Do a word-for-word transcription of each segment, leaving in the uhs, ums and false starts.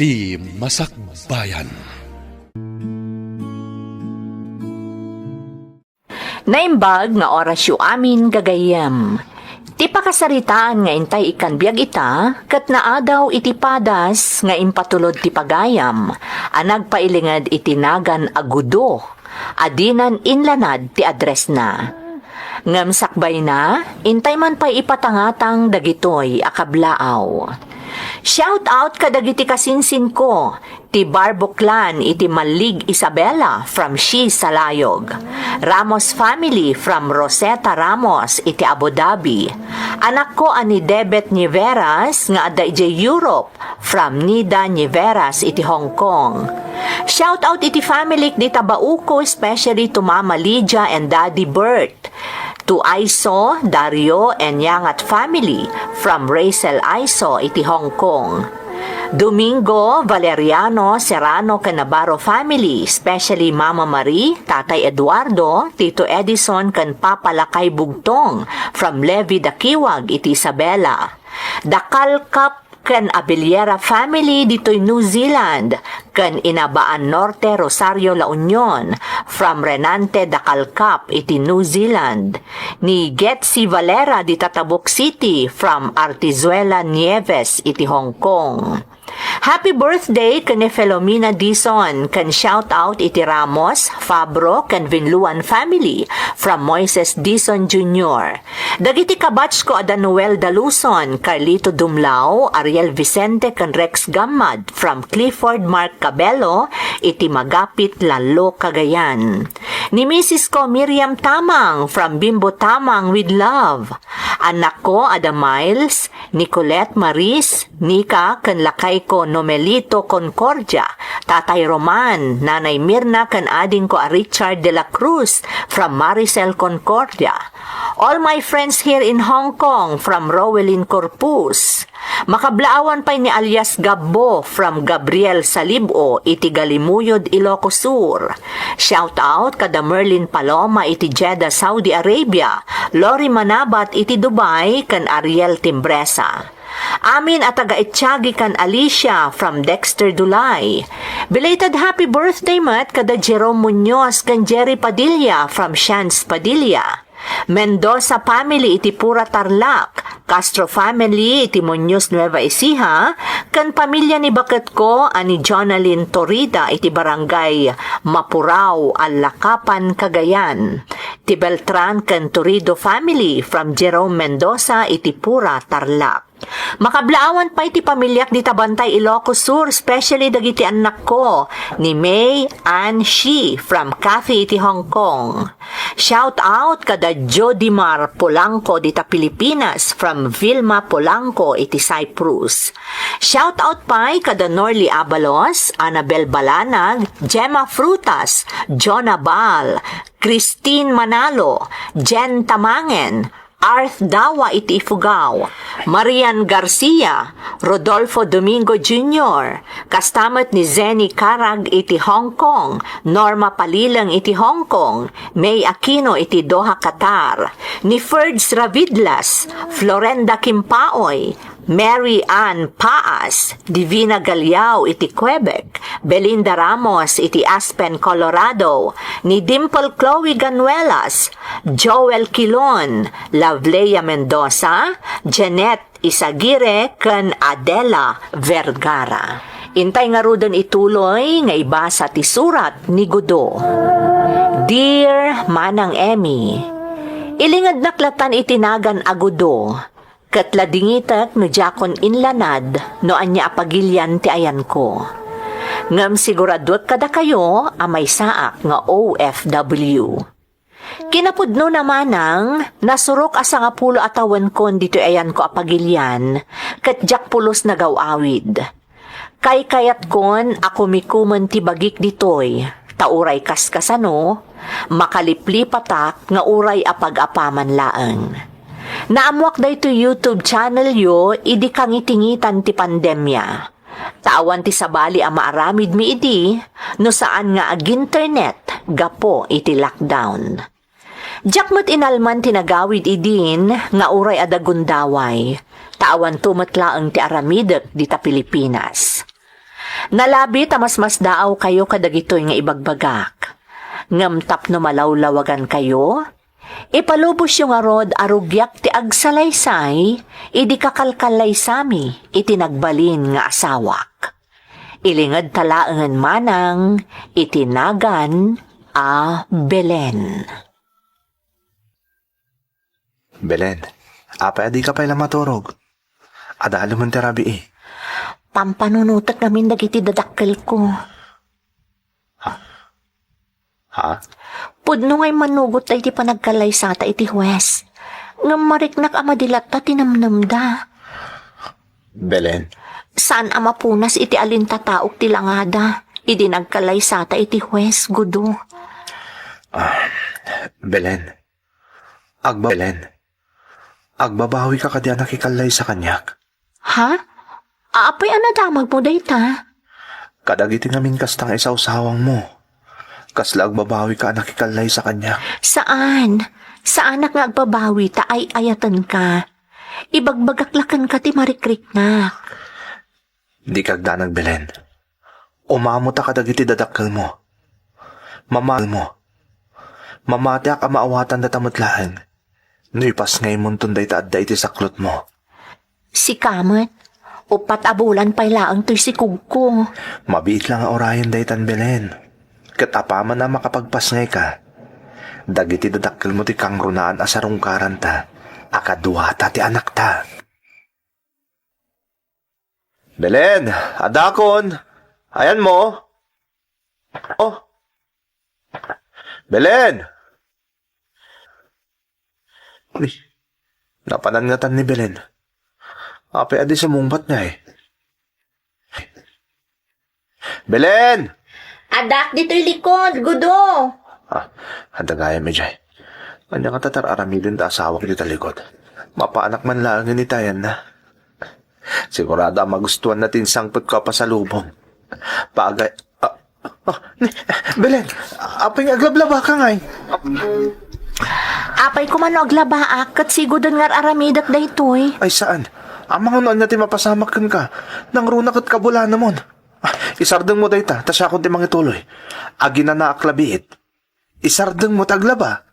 Ti Masakbayan. Naimbag nga orasyo amin, gagayyem. Ti pakasaritaan nga intay ikkan biag ita, ket naadaw iti padas nga impatulod ti pagayam a nagpailinged iti nagan a Gudo, a dinan inlanad ti addressna. Ngem sakbayna, intay man pay ipatangatang dagitoy a kablaaw. Shout out kadagiti kasinsinko, ti Barbo clan iti Mallig, Isabela from Shi Salayog, Ramos family from Rosetta Ramos iti Abu Dhabi, anakko a ni Debet Niveras nga adda idiay Europe from Nida Niveras iti Hong Kong. Shout out iti family dita Bauco, especially to Mama Lydia and Daddy Bert. To Aiso, Dario, and Yangat family from Rachel Aiso iti Hong Kong. Domingo, Valeriano, Serrano, ken Navarro family, especially Mama Marie, Tatay Eduardo, Tito Edison, ken Papa Lakay Bugtong from Levi Dakiwag iti Isabela. Dakal Cup ken Abellera family ditoy New Zealand, ken Inabaan Norte, Rosario, La Union, from Renante Dacalcap iti New Zealand, ni Getsi Valera di Tatabok City, from Artizuela, Nieves iti Hong Kong. Happy birthday ken ni Filomena Dizon, ken shout out iti Ramos, Fabro, ken Vinluan family from Moises Dizon Junior. Dagiti kabatchko a da Noel Daluson, Carlito Dumlao, Ariel Vicente, ken Rex Gammad from Clifford Mark Cabello iti Magapit, Lalo, Cagayan. Ni misis ko, Miriam Tamang from Bimbo Tamang with Love. Anakko a da Miles, Nicolette, Maris, Nika, ken lakayko Nomelito Concordia, Tatay Roman, Nanay Mirna, ken adingko a Richard de la Cruz from Maricel Concordia. All my friends here in Hong Kong from Rowelyn Corpus. Makablaawan pay ni alias Gabbo from Gabriel Salib-o iti Galimuyod, Ilocos Sur. Shout out kada Merlin Paloma iti Jeddah, Saudi Arabia, Lori Manabat iti Dubai, ken Ariel Timbresa. Amin a taga-Etiagi ken Alicia from Dexter, Dulay. Belated happy birthday met kada Jerome Muñoz ken Jerry Padilla from Shans Padilla. Mendoza family iti Pura, Tarlac, Castro family iti Muñoz, Nueva Ecija, ken pamilya ni baketko a ni Jonalyn Torida iti Barangay Mapurao, Allacapan, Cagayan. Ti Beltran ken Torido family from Jerome Mendoza iti Pura, Tarlac. Makablaawan pay ti pamiliak dita Bantay, Ilocos Sur, especially dagiti annakko, ni May Ann Shi from Cathy iti Hong Kong. Shout out kada Jodimar Polanco dita Pilipinas from Vilma Polanco iti Cyprus. Shout out pay kada Norly Abalos, Annabel Balanag, Gemma Frutas, Jonah Bal, Christine Manalo, Jen Tamangen, Arth Dawa iti Ifugao, Marian Garcia, Rodolfo Domingo Junior, kasta met ni Zenny Carag iti Hong Kong, Norma Palileng iti Hong Kong, May Aquino iti Doha, Qatar, ni Ferds Ravidlas, Florenda Kimpaoy, Mary Ann Paas, Divina Galiao iti Quebec, Belinda Ramos iti Aspen, Colorado, ni Dimple Chloe Ganuelas, Joel Quilon, Lavlea Mendoza, Jeanette Isagire, ken Adela Vergara. Intay ngaruden ituloy nga ibasa ti surat ni Gudo. Dear Manang Emmy, ilingednak latan iti nagan a Gudo. Ket ladingitek no diakon inlanad no ania a pagilian ti ayanko. Ngem siguraduek kadakayo a maysaak nga O F W. Kinapudnona manang, nasurok a sangapulo a tawenkon ditoy ayanko a pagilian, ket diak pulos nagaw-awid. Kaykayatkon a kumikumen ti bagik ditoy, ta uray kaskasano, makaliplipatak nga uray apag-apaman laeng. Naammoak daytoy YouTube channel yo idi kangitingitan ti pandemya. Ta awan ti sabali a maaramidmi idi no saan nga ag-internet gapu iti lockdown. Diak met inalman ti nagawid idin nga uray adda gundaway, ta awanto met laeng ti aramidek dita Pilipinas. Nalabi ta masmasdaawkayo kadagitoy nga ibagbagak. Ngem tapno malawlawagankayo, ipalubosyo ngarud a rugiak ti agsalaysay idi kakalkallaysami iti nagbalin nga asawak. Ilingedta laengen manang iti nagan a Belen. Belen, apay a dika pay la maturog? Adda laengen ti rabii. Pampanunotek ngamin dagiti dadakkelko. Ha? Ha? Pudno nga immanugot daydi panagkallaysata iti huwes. Ngem mariknak a madi latta ti nemnemda. Belen. Saan a mapunas iti alintataok ti langada idi nagkallaysata iti huwes, Gudo. Ah, Belen. Agba-, Belen. Agbabawika kadi a nakikallaysa kaniak. Ha? Apay a nadamagmo dayta? Kadagiti ngamin kasta nga isawsawangmo. Kasla agbabawika a nakikallaysa kaniak. Saan. Saanak nga agbabawi ta ay-ayatenka. Ibagbagak la kenka ti marikriknak. Dika agdanag, Belen. Umamota kadagiti dadakkelmo. Mamaelmo. Mamatiak a maawatandata met laeng no ipasngaymonton dayta adda iti saklotmo. Sika met, uppat a bulan pay laeng toy sikugko. Mabiit la nga urayen daytan, Belen. Ket apaman a makapagpasngayka, dagiti dadakkelmo ti kangrunaan a sarungkaranta a kaduata ti anakta. Belen, adakon. Ayanmo? Oh. Belen! Ni, napanan ngatan ni Belen. Apay a di sumungbat ngay? Belen! Addak ditoy likod, Gudo. Ah, adda gayam idiay. Ania nga tatar-aramiden ta asawak iti talikod? Mapaanak man laengen itayanna. Sigurado a magustuanna ti insangpetko a pasalubong. Pagay, ah, ah, ni, Belen, apay nga aglablabaka ngay? Apay koma no aglabaak, ket siguden nga ar-aramidek daytoy. Ay, saan. Amangan no ania ti mapasamak kenka. Nangruna ket kabulanamon. Ah, isardengmo dayta, ta siakon ti mangituloy. Aginanaak la biit. Isardengmo ta aglaba.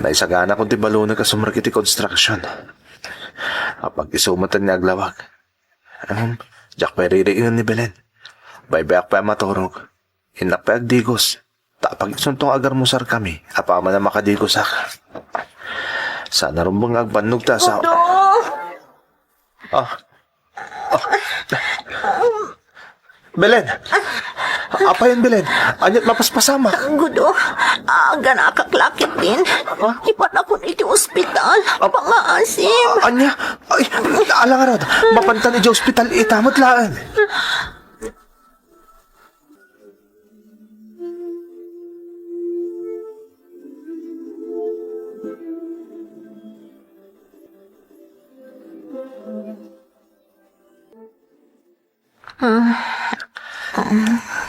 Naisaganakon ti balunek a sumrek iti konstruksion. Apag-isu met nga aglawag. Em, diak pay ririingen ni Belen. Baybayak pay a maturog. Innak pay agdigos. Ta apag-isunto nga agarmusarkami, apaman a makadigosak. Saan a rumbeng nga agbannog ta sa... Gudo! Ah. Ah. Belen! Apayen, Belen? Aniat mapaspasamak? Gudo, aganakak la ketdin. Ha? Ipanakon iti ospital. Ap-, pangaasim. Ania? Ay, ala ngarud. Mapantan iti ospital, ita met laeng.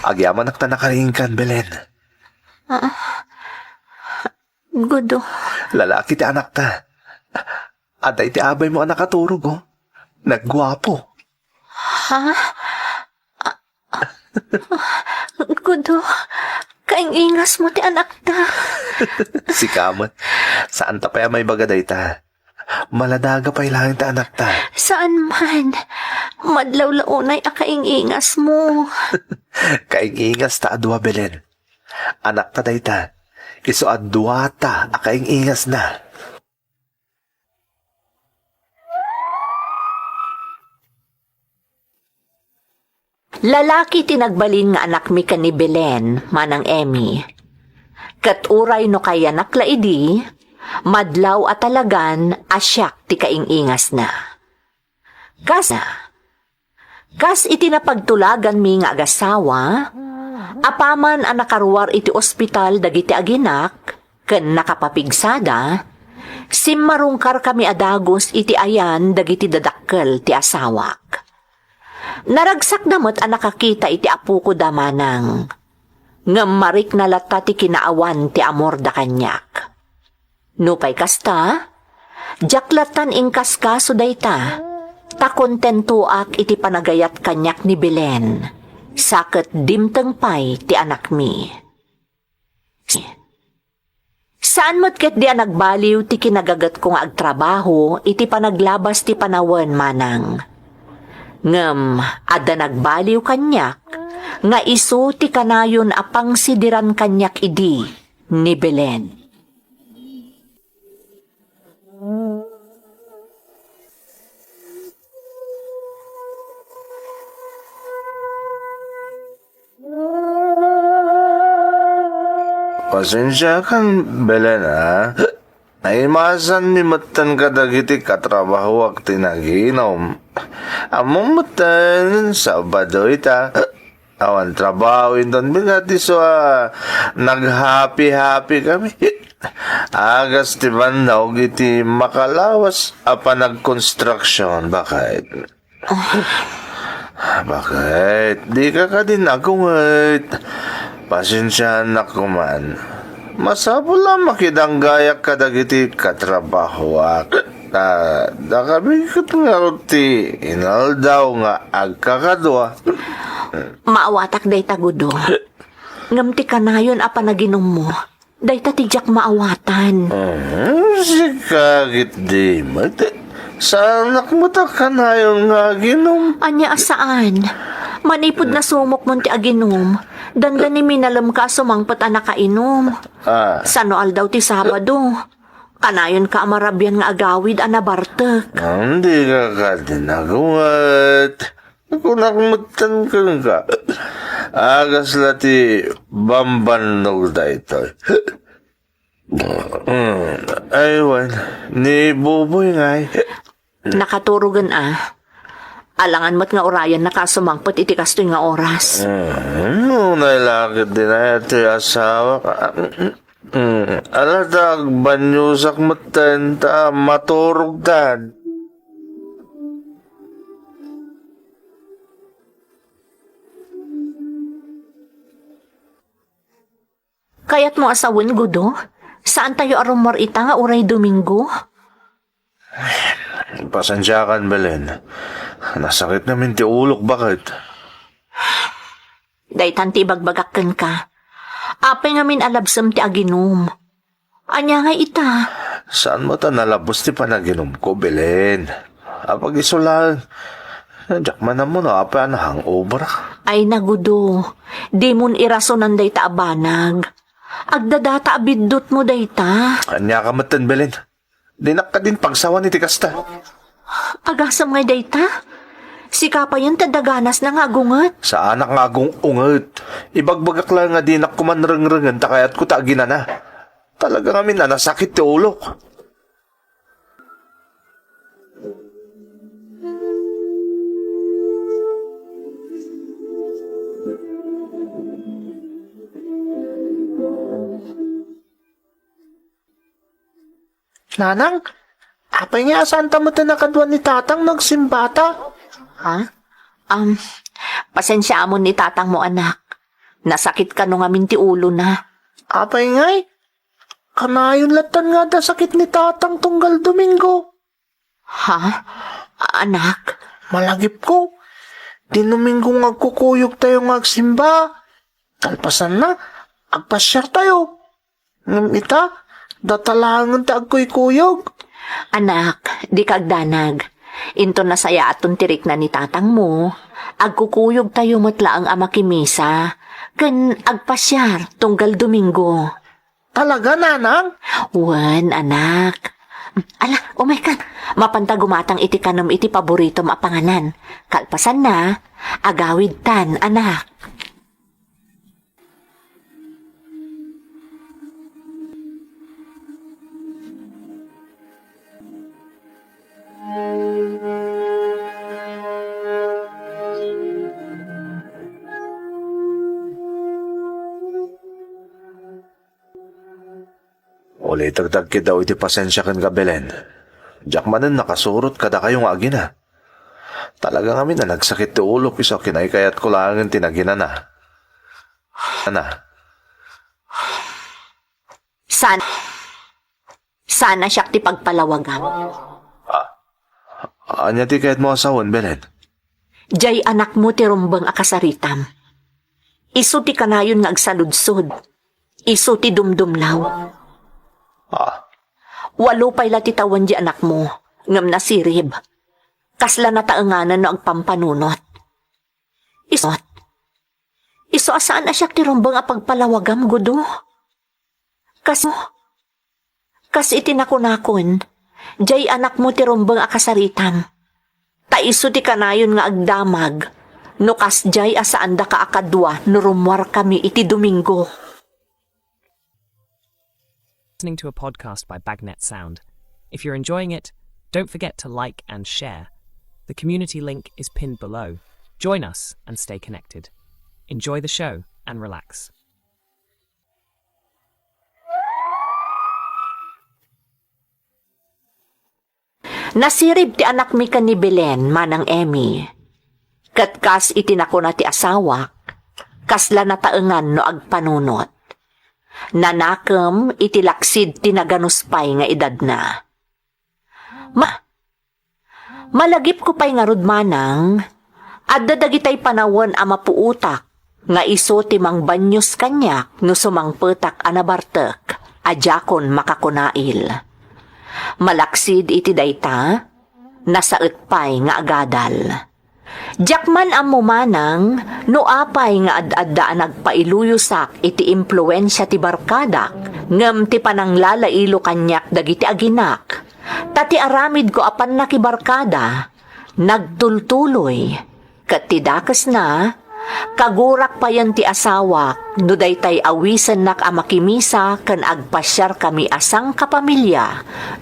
Agyamanak ta nakariingkan, Belen. Gudo. Lalaki ti anakta. Adda iti abaymo a nakaturog, oh. Nagguapo. Ha? Gudo, kaing-ingasmo ti anakta. Sika met, saanta pay a maibaga dayta. Maladaga pay laeng ta anakta. Saan man. Madlaw la unay a kaing-ingasmo. Kaing-ingasta a dua, Belen. Anakta dayta. Isu a duata a kaing-ingasna. Lalaki ti nagbalin nga anakmi ken ni Belen, Manang Emmy. Ket uray no kayanak la idi, madlaw a talagan a siak ti kaing-ingasna. Kas, kas iti napagtulaganmi nga agasawa, apaman a nakaruar iti ospital dagiti aginak ken nakapapigsada, simmarungkarkami a dagus iti ayan dagiti dadakkel ti asawak. Naragsakda met a nakakita iti apoko da manang. Ngem marikna latta ti kinaawan ti amorda kaniak. Nupay kasta, Diak lattan inkaskaso dayta, ta kontentoak iti panagayat kaniak ni Belen, sa ket dimteng pay ti anakmi. Saan met ketdi a nagbaliw ti kinagagetko nga agtrabaho iti panaglabas ti panawen, manang. Ngem adda nagbaliw kaniak nga isu ti kanayon a pangsidiran kaniak idi ni Belen. Pasensiakan, Belen, a. Naimasanmi metten kadagiti katrabahoak ti naginom. Ammom metten, Sabado ita. Awan trabaho inton bigat isu a naghapi-hapi kami. Agas ti bannog iti makalawas a panagkonstruksion, baket. Baket, dika kadin agunget. Pasensianak koman. Masapul a makidanggayak kadagiti katrabahoak. Ta, dakami ket ngarud ti inaldaw nga agkakadua. Maawatak dayta, Gudo. Ngem ti kanayon a panaginummo, dayta ti diak maawatan. Mhm, sika ketdi met. Saanak met a kanayon nga aginum. Ania a saan? Manipud nasumokmon ti aginum, dandani minalemka a sumangpet a nakainum. Ah. Sano aldaw ti Sabado? Kanayonka a marabian nga agawid a nabartek. Dika kadin agunget. Kunak metten kenka. Agas la ti bambannog daytoy. Mm, ay, wen, ni Buboy ngay. Nakaturogen a. Alangan met nga urayannaka a sumangpet iti kastoy nga oras. Mm, unay la ketdi daytoy asawak. Mm, ala ta agbaniosak metten ta maturogtan. Kayatmo a sawen, Gudo? Saantayo a rummuar ita nga uray Domingo? Pasensiakan, Belen. Nasakit ngamin ti ulok, baket. Daytan ti ibagbagak kenka. Apay ngamin a labsem ti aginum? Ania ngay ita? Saan met a nalabes ti panaginumko, Belen? Apag-isu laeng. Diak man ammo no apay a nahangover. Ay, Gudo, dimon irasonan dayta a banag. Agdadata a biddutmo dayta. Ania ka metten, Belen? Dinak kadin pagsawan iti kasta. Agasem ngay dayta? Sika payen ti adda ganasna nga agunget. Saanak nga agung-unget. Ibagbagak laeng nga dinak koman rengrengen ta kayatko ta aginana. Talaga ngamin a nasakit ti ulok. Nanang, apay nga a saanta metten a kadua ni tatang no agsimbata? Ha? Um, pasensiaamon ni tatangmo, anak. Nasakit kano ngamin ti ulona. Apay ngay? Kanayon lattan nga adda sakit ni tatang tunggal Domingo. Ha? Anak? Malagipko. Ti Domingo nga agkukuyogtayo nga agsimba. Kalpasanna, agpasiartayo. Ngem ita, data laengen ti agkuykuyog. Anak, dika agdanag. Inton nasayaaton ti rikna ni tatangmo, agkukuyogtayo met laeng a makimisa ken agpasiar tunggal Domingo. Talaga, Nanang? Wen, anak. Ala, umaykan. Mapanta gumatang iti kanem iti paboritom a panganan. Kalpasanna, agawidtan, anak. Ulitek dagiti daw iti pasensia kenka, Belen. Diak manen nakasurot kadakayo nga agina. Talaga ngamin a nagsakit ti ulok isu a kinaykayatko laengen ti naginana. Ana. San? Saan a siak ti pagpalawagam. Ah, ania ti kayatmo a sawen, Belen? Jay anakmo ti rumbeng a kasaritam. Isu ti kanayon nga agsaludsod. Isu ti dumdumlaw. Ah. Walo pay la ti tawen di anakmo, ngem nasirib. Kasla nataenganan no agpampanunot. Isu, isu a saan a siak ti rumbeng a pagpalawagam, Gudo. Kas, kas iti nakunakon, jay anakmo ti rumbeng a kasaritam. Ta isu ti kanayon nga agdamag, no kasjay a saandaka a kadua no rummuarkami iti Domingo. Listening to a podcast by Bagnet Sound. If you're enjoying it, don't forget to like and share. The community link is pinned below. Join us and stay connected. Enjoy the show and relax. Nasirib ti anakmi ken ni Belen, Manang Emmy. Ket kas iti nakuna ti asawak, kasla nataengan no agpanunot. Nanakem iti laksid ti naganus pay nga edadna. Ma-, malagipko pay ngarud, Manang, adda dagitay panawen a mapuotak nga isu ti mangbanyos kaniak no sumangpetak a nabartek a diakon makakunail. Malaksid iti dayta, nasaet pay nga agadal. Diak man ammo, Manang, no apay nga ad-adda a nagpailuyosak iti impluensia ti barkadak, ngem ti pananglalailo kaniak dagiti aginak, ta ti aramidko a pannakibarkada, nagtultuloy. Ket ti dakesna, kagurak payen ti asawak no daytay awisennak a makimisa ken agpasiarkami a sangkapamilya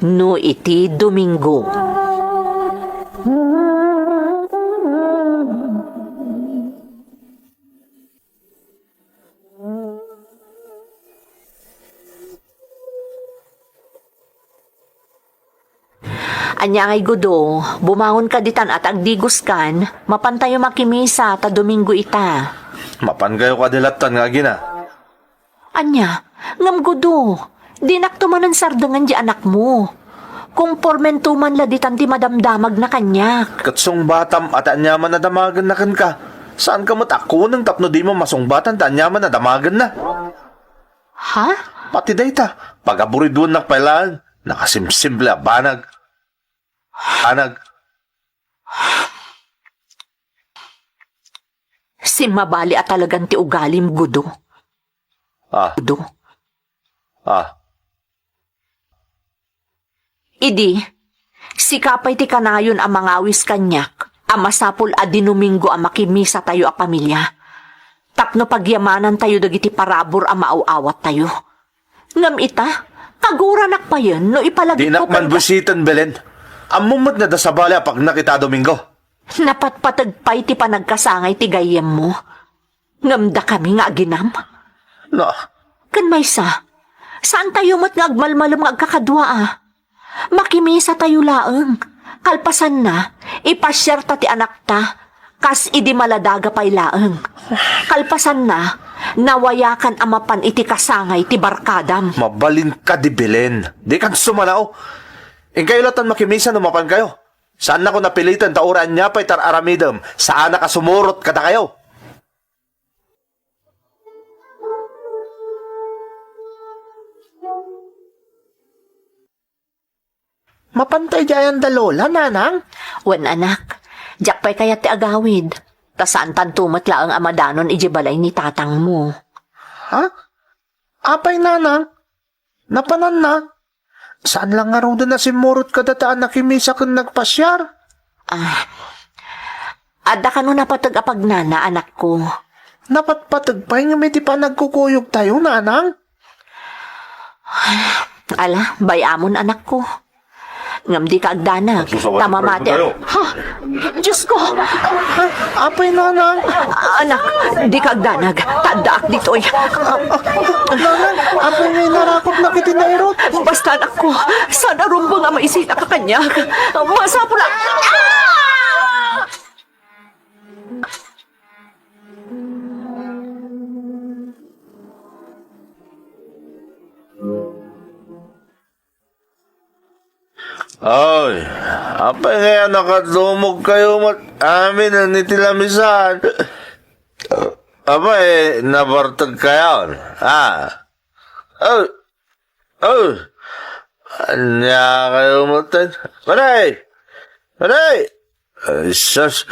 no iti Domingo. Ania ngay, Gudo, bumangon ka ditan a ta agdigoskan, mapantayo makimisa ta Domingo ita. Mapankayo kadi lattan nga agina? Ania, ngem Gudo, dinakto manen sardengen di anakmo. Kompormento man la ditan ti madamdamagna kaniak. Ket sungbatam a ta aniaman a damagenna kenka. Saanka met a kuneng tapno dimo masungbatan ta aniaman a damagenna. Ha? Pati dayta, pagaburiduennak pay laeng, nakasimsimple a banag. Banag. Simmabali a talagan ti ugalim, Gudo. Ah. Gudo. Ah. Idi, sika pay ti kanayon a mangawis kaniak a masapul a Domingo a makimisatayo a pamilya, tapno pagyamanantayo dagiti parabur a maaw-awattayo. Ngem ita, kaguranak payen no ipalagipko. Dinak man buisiten, Belen. Ammom met nga adda sabali a pagnak ita a Domingo. Napatpateg pay ti panagkasangay ti gayyemmo. Ngem dakami nga aginam? Na. Ken maysa, saantayo met nga agmalmalem nga agkakadua a. Makimisatayo laeng. Kalpasanna, ipasiarta ti anakta, kas idi maladaga pay laeng. Kalpasanna, nawayakan a mapan iti kasangay ti barkadam. Mabalinka di Belen. Dikan sumanao. Inkayo latan makimisa no mapankayo. Saannakon a piliten ta uray ania pay ti ar-aramidem, saanak a sumurot kadakayo. Mapanta idiay anda Lola, Nanang? Wen, anak. Diak pay kayat ti agawid. Ta saantanto met laeng a madanon idiay balay ni tatangmo. Ha? Apay, Nanang? Napananna? Saan la ngaruden a simmurot kadata a nakimisa ken nagpasiar? Ah, adda kano napateg a pagnana, anakko? Napatpateg pay ngem iti panagkukuyogtayo, Nanang? Ala, bay-amon, anakko. Ngem dika agdanag, ta mamati. Ha? Diosko! Apay, Nanang? Anak, dika agdanag, ta addaak ditoy. Nanang, apay nga inarakotnak iti nairot? Basta, anakko, saan a rumbeng a maisinaka kaniak. Masapul a... Oy, apay nga nakadumogkayo met amin iti lamisaan? Apay, nabartegkayon? Ah. Oh, oh. Ania kayo met? Maray! Maray! Ay, sus,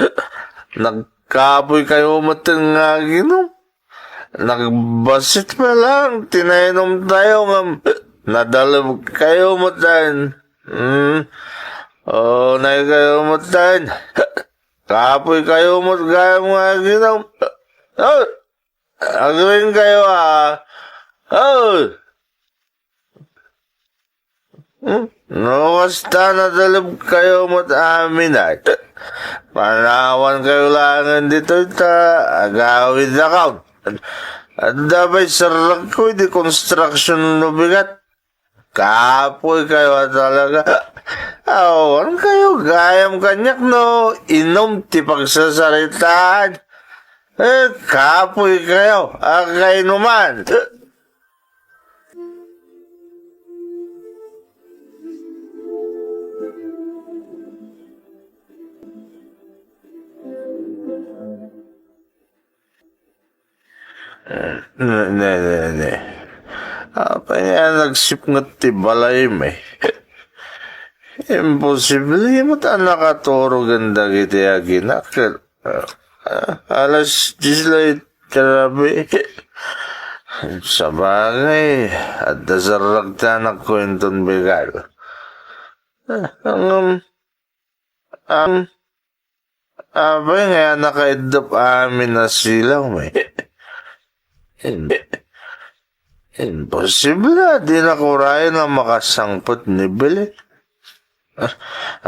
nagkapoy kayo met nga aginom. Nagbasit pa lang, tinainom tayo ngem nadalem kayo met. Hmm. Oh, nay kayo met. Kapoy kayo met gayam nga aginom. Oh, agring kayo, ah. Oh. Hmm? No, basta nadalem kayo met amin ay. Panawan kayo laengen ditoy ta agawid akon. Adda pay serrekko iti construction no bigat. Kapoy kayo talaga. Awan kayo gayam kaniak no inom ti pagsasaritaan. Eh, kapoy kayo, agkainuman. Ne, ne, ne, ne. Apay nga nagsipnget ti balaymi? Imposible met a nakaturogen dagiti aginak. Ah, alas dies la iti rabii. Sabagay, adda serrek ti anakko inton bigat. Ah, ang, ang, apay nga nakaiddep amin a silaw, may. Im-, imposible, di na kurayan a makasangpet ni Billy. Ah,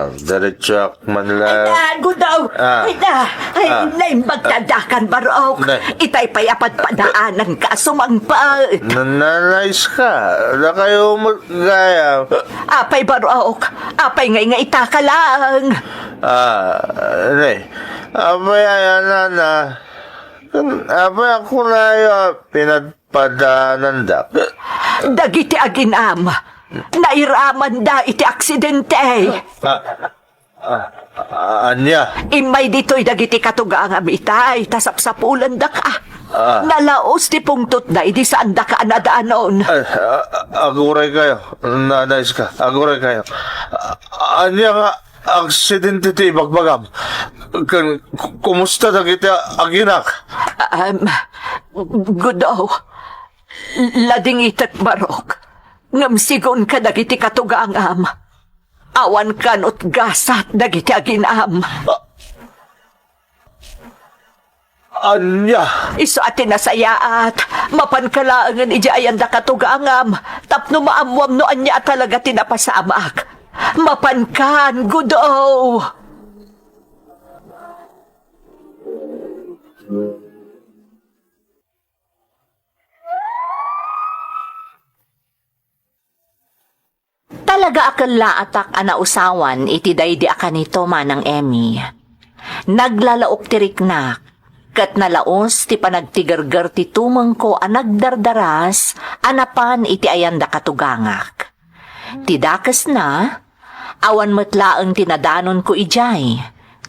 agdiretsoak man la. Ay na, Gudaw! Ah. Ay na! Ay, ah, naimbag ta addakan, Barok! Nay. Itay pay a padpadaananka a sumangpet! Na-, nanais ka? Dakayo met gayam. Apay, Barok? Apay nga ingaitaka lang? Ah, nay. Apay, ay, anana. Apay, ako na yo, pinad- padaanandak. Dagiti aginam, nairamanda iti aksidente. Ah, ah, ah, ania? Immay ditoy dagiti katugangam itay, ta sapsapulandaka. Ah. Nalaos ti pungtotda idi saandaka a nadanon. Ah, ah, aguray kayo, nanais ka, aguray kayo. Ah, ania nga aksidente ti ibagbagam? Ken ku-, kumusta dagiti aginak? Um, Gudaw, ladingitek, Barok, ngem sigun kadagiti katugangam, awan kanut gasat dagiti aginam. Ah, ania? Isu a ti nasayaat, mapanka laengen idiay ayanda katugangam, tapno maammuam no ania a talaga ti napasamak. Mapankan, Gudaw! Talaga a kellaatak a nausawan iti daydi a kanito, Manang Emmy. Naglalaok ti riknak, ket nalaos ti panagtigerger ti tumengko a nagdardaras a napan iti ayanda katugangak. Ti dakesna, awan met laeng ti nadanonko idiay,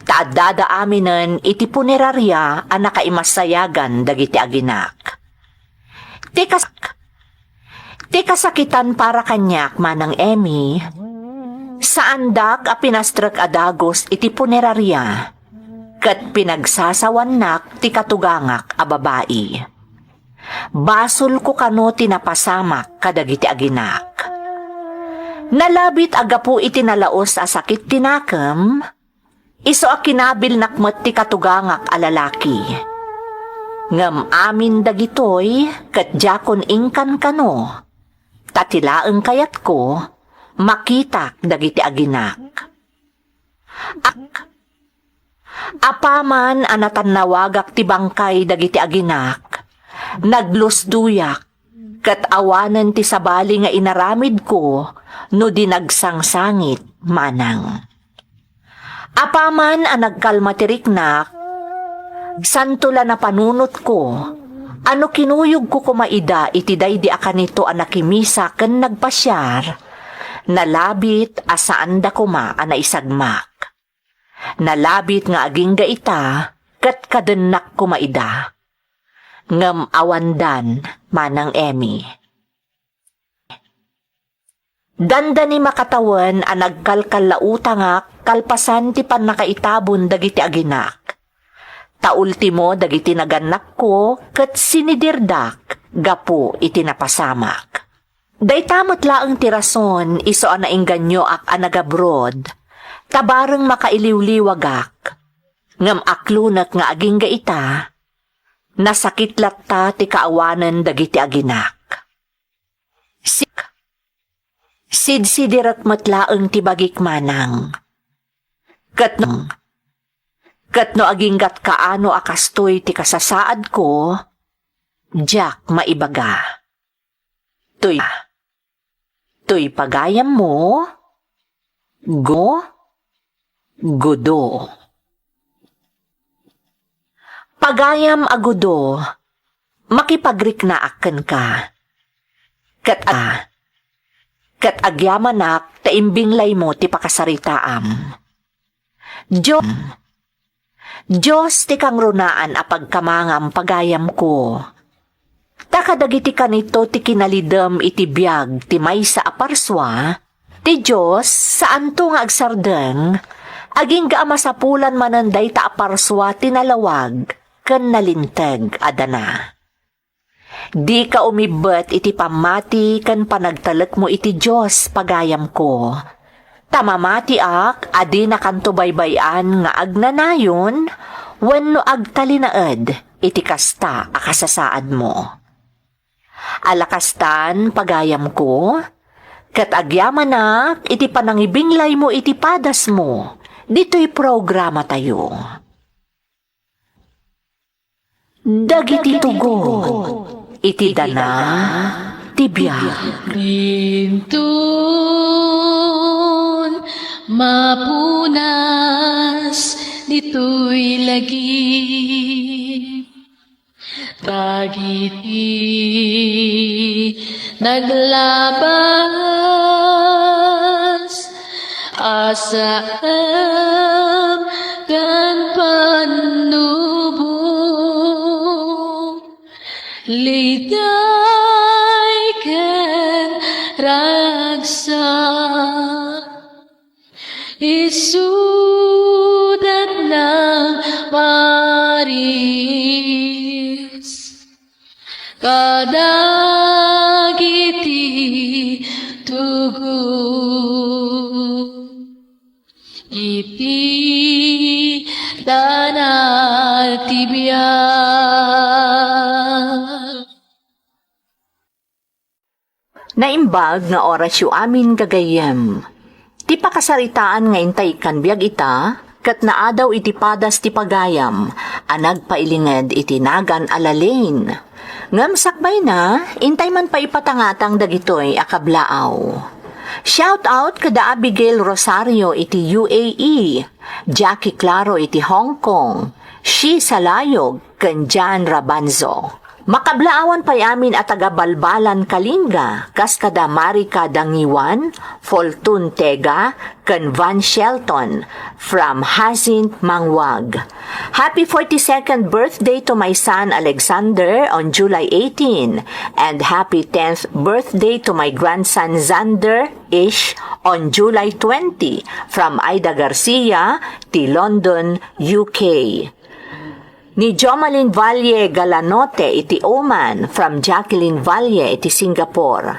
ta addada aminen iti puneraria a nakaimasayagan dagiti aginak. Ti kas-, ti kasakitan para kaniak, Manang Emmy, saandak a pinastrek a dagus iti puneraria, ket pinagsasawannak ti katugangak a babai. Basolko kano ti napasamak kadagiti aginak. Nalabit a gapu iti nalaos a sakit ti nakem, isu a kinabilnak met ti katugangak a lalaki. Ngem amin dagitoy ket diakon inkan kano, ta ti laeng kayatko, makitak dagiti aginak. Ak-, Apaman a natannawagak ti bangkay dagiti aginak, naglusdoyak, ket awanen ti sabali nga inaramidko no di nagsangsangit manang. Apaman a nagkalma ti riknak, santo la napanunotko a no kinuyogko koma ida iti daydi a kanito a nakimisa ken nagpasiar, Nalabit a saanda koma a naisagmak. Nalabit nga agingga ita, ket kadennak koma ida. Ngem awandan, Manang Emmy. Dandani makatawen a nagkalkallautangak kalpasan ti pannakaitabon dagiti aginak. Ta ultimo dagiti nagannakko ket sinidirdak gapu iti napasamak. Dayta met laeng ti rason isu a naengganyoak a nagabroad, ta bareng makailiwliwagak. Ngem aklonek nga agingga ita, nasakit latta ti kaawanen dagiti aginak. Sik. Sidsidirek met laeng ti bagik, Manang. Ket no, ket no aginggat kaano a kastoy ti kasasaadko, diak maibaga. Toy, toy pagayammo, Gu-, Gudo. Pagayam a Gudo, makipagriknaak kenka. Ket a-, ket agyamanak ta imbinglaymo ti pakasaritaam. Dio-, Dios ti kangrunaan a pagkamangam, pagayamko. Ta kadagiti kanito ti kinalidem iti biag ti maysa a parsua, ti Dios saanto nga agsardeng, agingga a masapulan manen dayta a parsua ti nalawag ken nalinteg a dana. Dika umibbet iti pammati ken panagtalekmo iti Dios, pagayamko. Ta mamatiak a dinakanto baybay-an nga agnanayon wenno agtalinaed iti kasta a kasasaadmo. Ala kastan, pagayamko, ket agyamanak iti panangibinglaymo iti padasmo ditoy programatayo. Dagiti tugot iti dana ti biag. Dinton mapunas ditoy lagip dagiti naglabas a saem ken pannubo, liday ken ragsak. Isuda nang paris kadagiti tugot iti dana ti biag. Naimbag nga orasyo amin, gagayyem. Ti pakasaritaan nga intay ikkan biag ita, ket naadaw iti padas ti pagayam a nagpailinged iti nagan a La Lane. Ngem sakbayna, intay man pay ipatangatang dagitoy a kablaaw. Shout out kada Abigail Rosario iti U A E, Jackie Claro iti Hong Kong, Shi Salayog, ken Jan Rabanzo. Makablaawan pay amin a taga Balbalan, Kalinga, kas kada Marika Dangiwan, Foltun Tega, ken Van Shelton, from Jacinth Manguag. Happy forty-second birthday to my son Alexander on July eighteen, and happy tenth birthday to my grandson Xander Ish on July twenty, from Aida Garcia, ti London, U K. Ni Jomalyn Valle Galanote iti Oman, from Jacqueline Valle iti Singapore.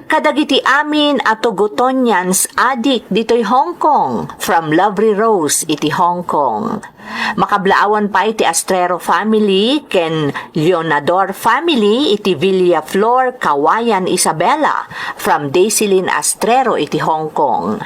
Kadagiti amin a Tugutonians adik ditoy Hong Kong, from Lovely Rose iti Hong Kong. Makablaawan pay ti Astrero family ken Leonador family iti Villaflor, Cauayan, Isabela, from Daisilyn Astrero iti Hong Kong.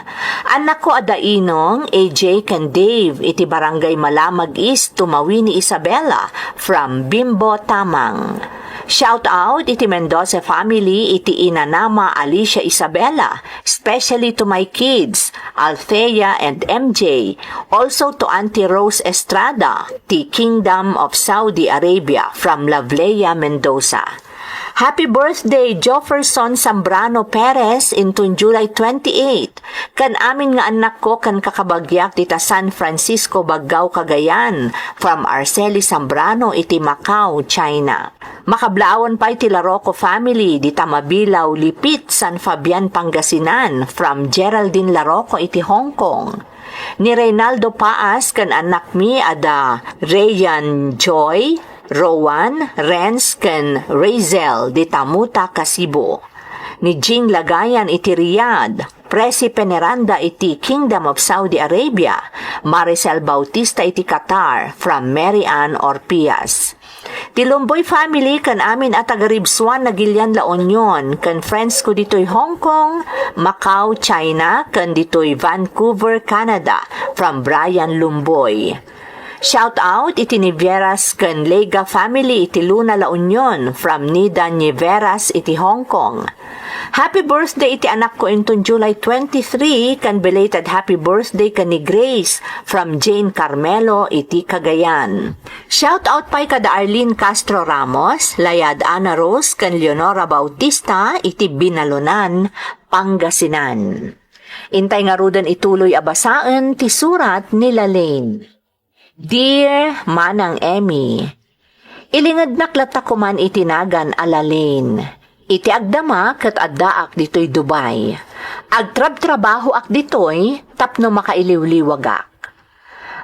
Annakko a da Inong, A J ken Dave iti Barangay Malamag East, Tumawini, Isabela, from Bimbo Tamang. Shout out iti Mendoza family iti inanama Alicia Isabela, especially to my kids, Althea and M J, also to Auntie Rose Estrada, ti Kingdom of Saudi Arabia, from Lovleia Mendoza. Happy birthday, Jofferson Zambrano Perez, inton July twenty-eight. Kan amin nga annakko ken kakabagiak dita San Francisco, Baggao, Cagayan, from Arceli Zambrano iti Macau, China. Makablaawan pay ti Laroco family dita Mabilao, Lipit, San Fabian, Pangasinan, from Geraldine Laroco iti Hong Kong. Ni Reynaldo Paas ken annakmi a da Rayan Joy, Rowan, Renz, ken Razel dita Mutaka, Cebu. Ni Jing Lagayan iti Riyadh, Presi Peneranda iti Kingdom of Saudi Arabia, Maricel Bautista iti Qatar, from Mary Ann Orpias. Ti Lumboy family ken amin a taga-Ribsuan, Nagilian, La Union, ken friends ko ditoy Hong Kong, Macau, China, ken ditoy Vancouver, Canada, from Brian Lumboy. Shout out iti Niveras ken Lega family iti Luna, La Union, from Nida Niveras iti Hong Kong. Happy birthday iti anakko inton July twenty-three, ken belated happy birthday ken ni Grace from Jane Carmelo iti Cagayan. Shout out pay kada Arlene Castro Ramos, Layad Ana Rose, ken Leonora Bautista iti Binalonan, Pangasinan. Intay ngaruden ituloy a basaen ti surat ni Lalaine. Dear Manang Emmy, ilingednak latta koman iti nagan a Lalaine. Iti agdama ket addaak ditoy Dubai. Agtrabtrabahoak ditoy tapno makailiwliwagak.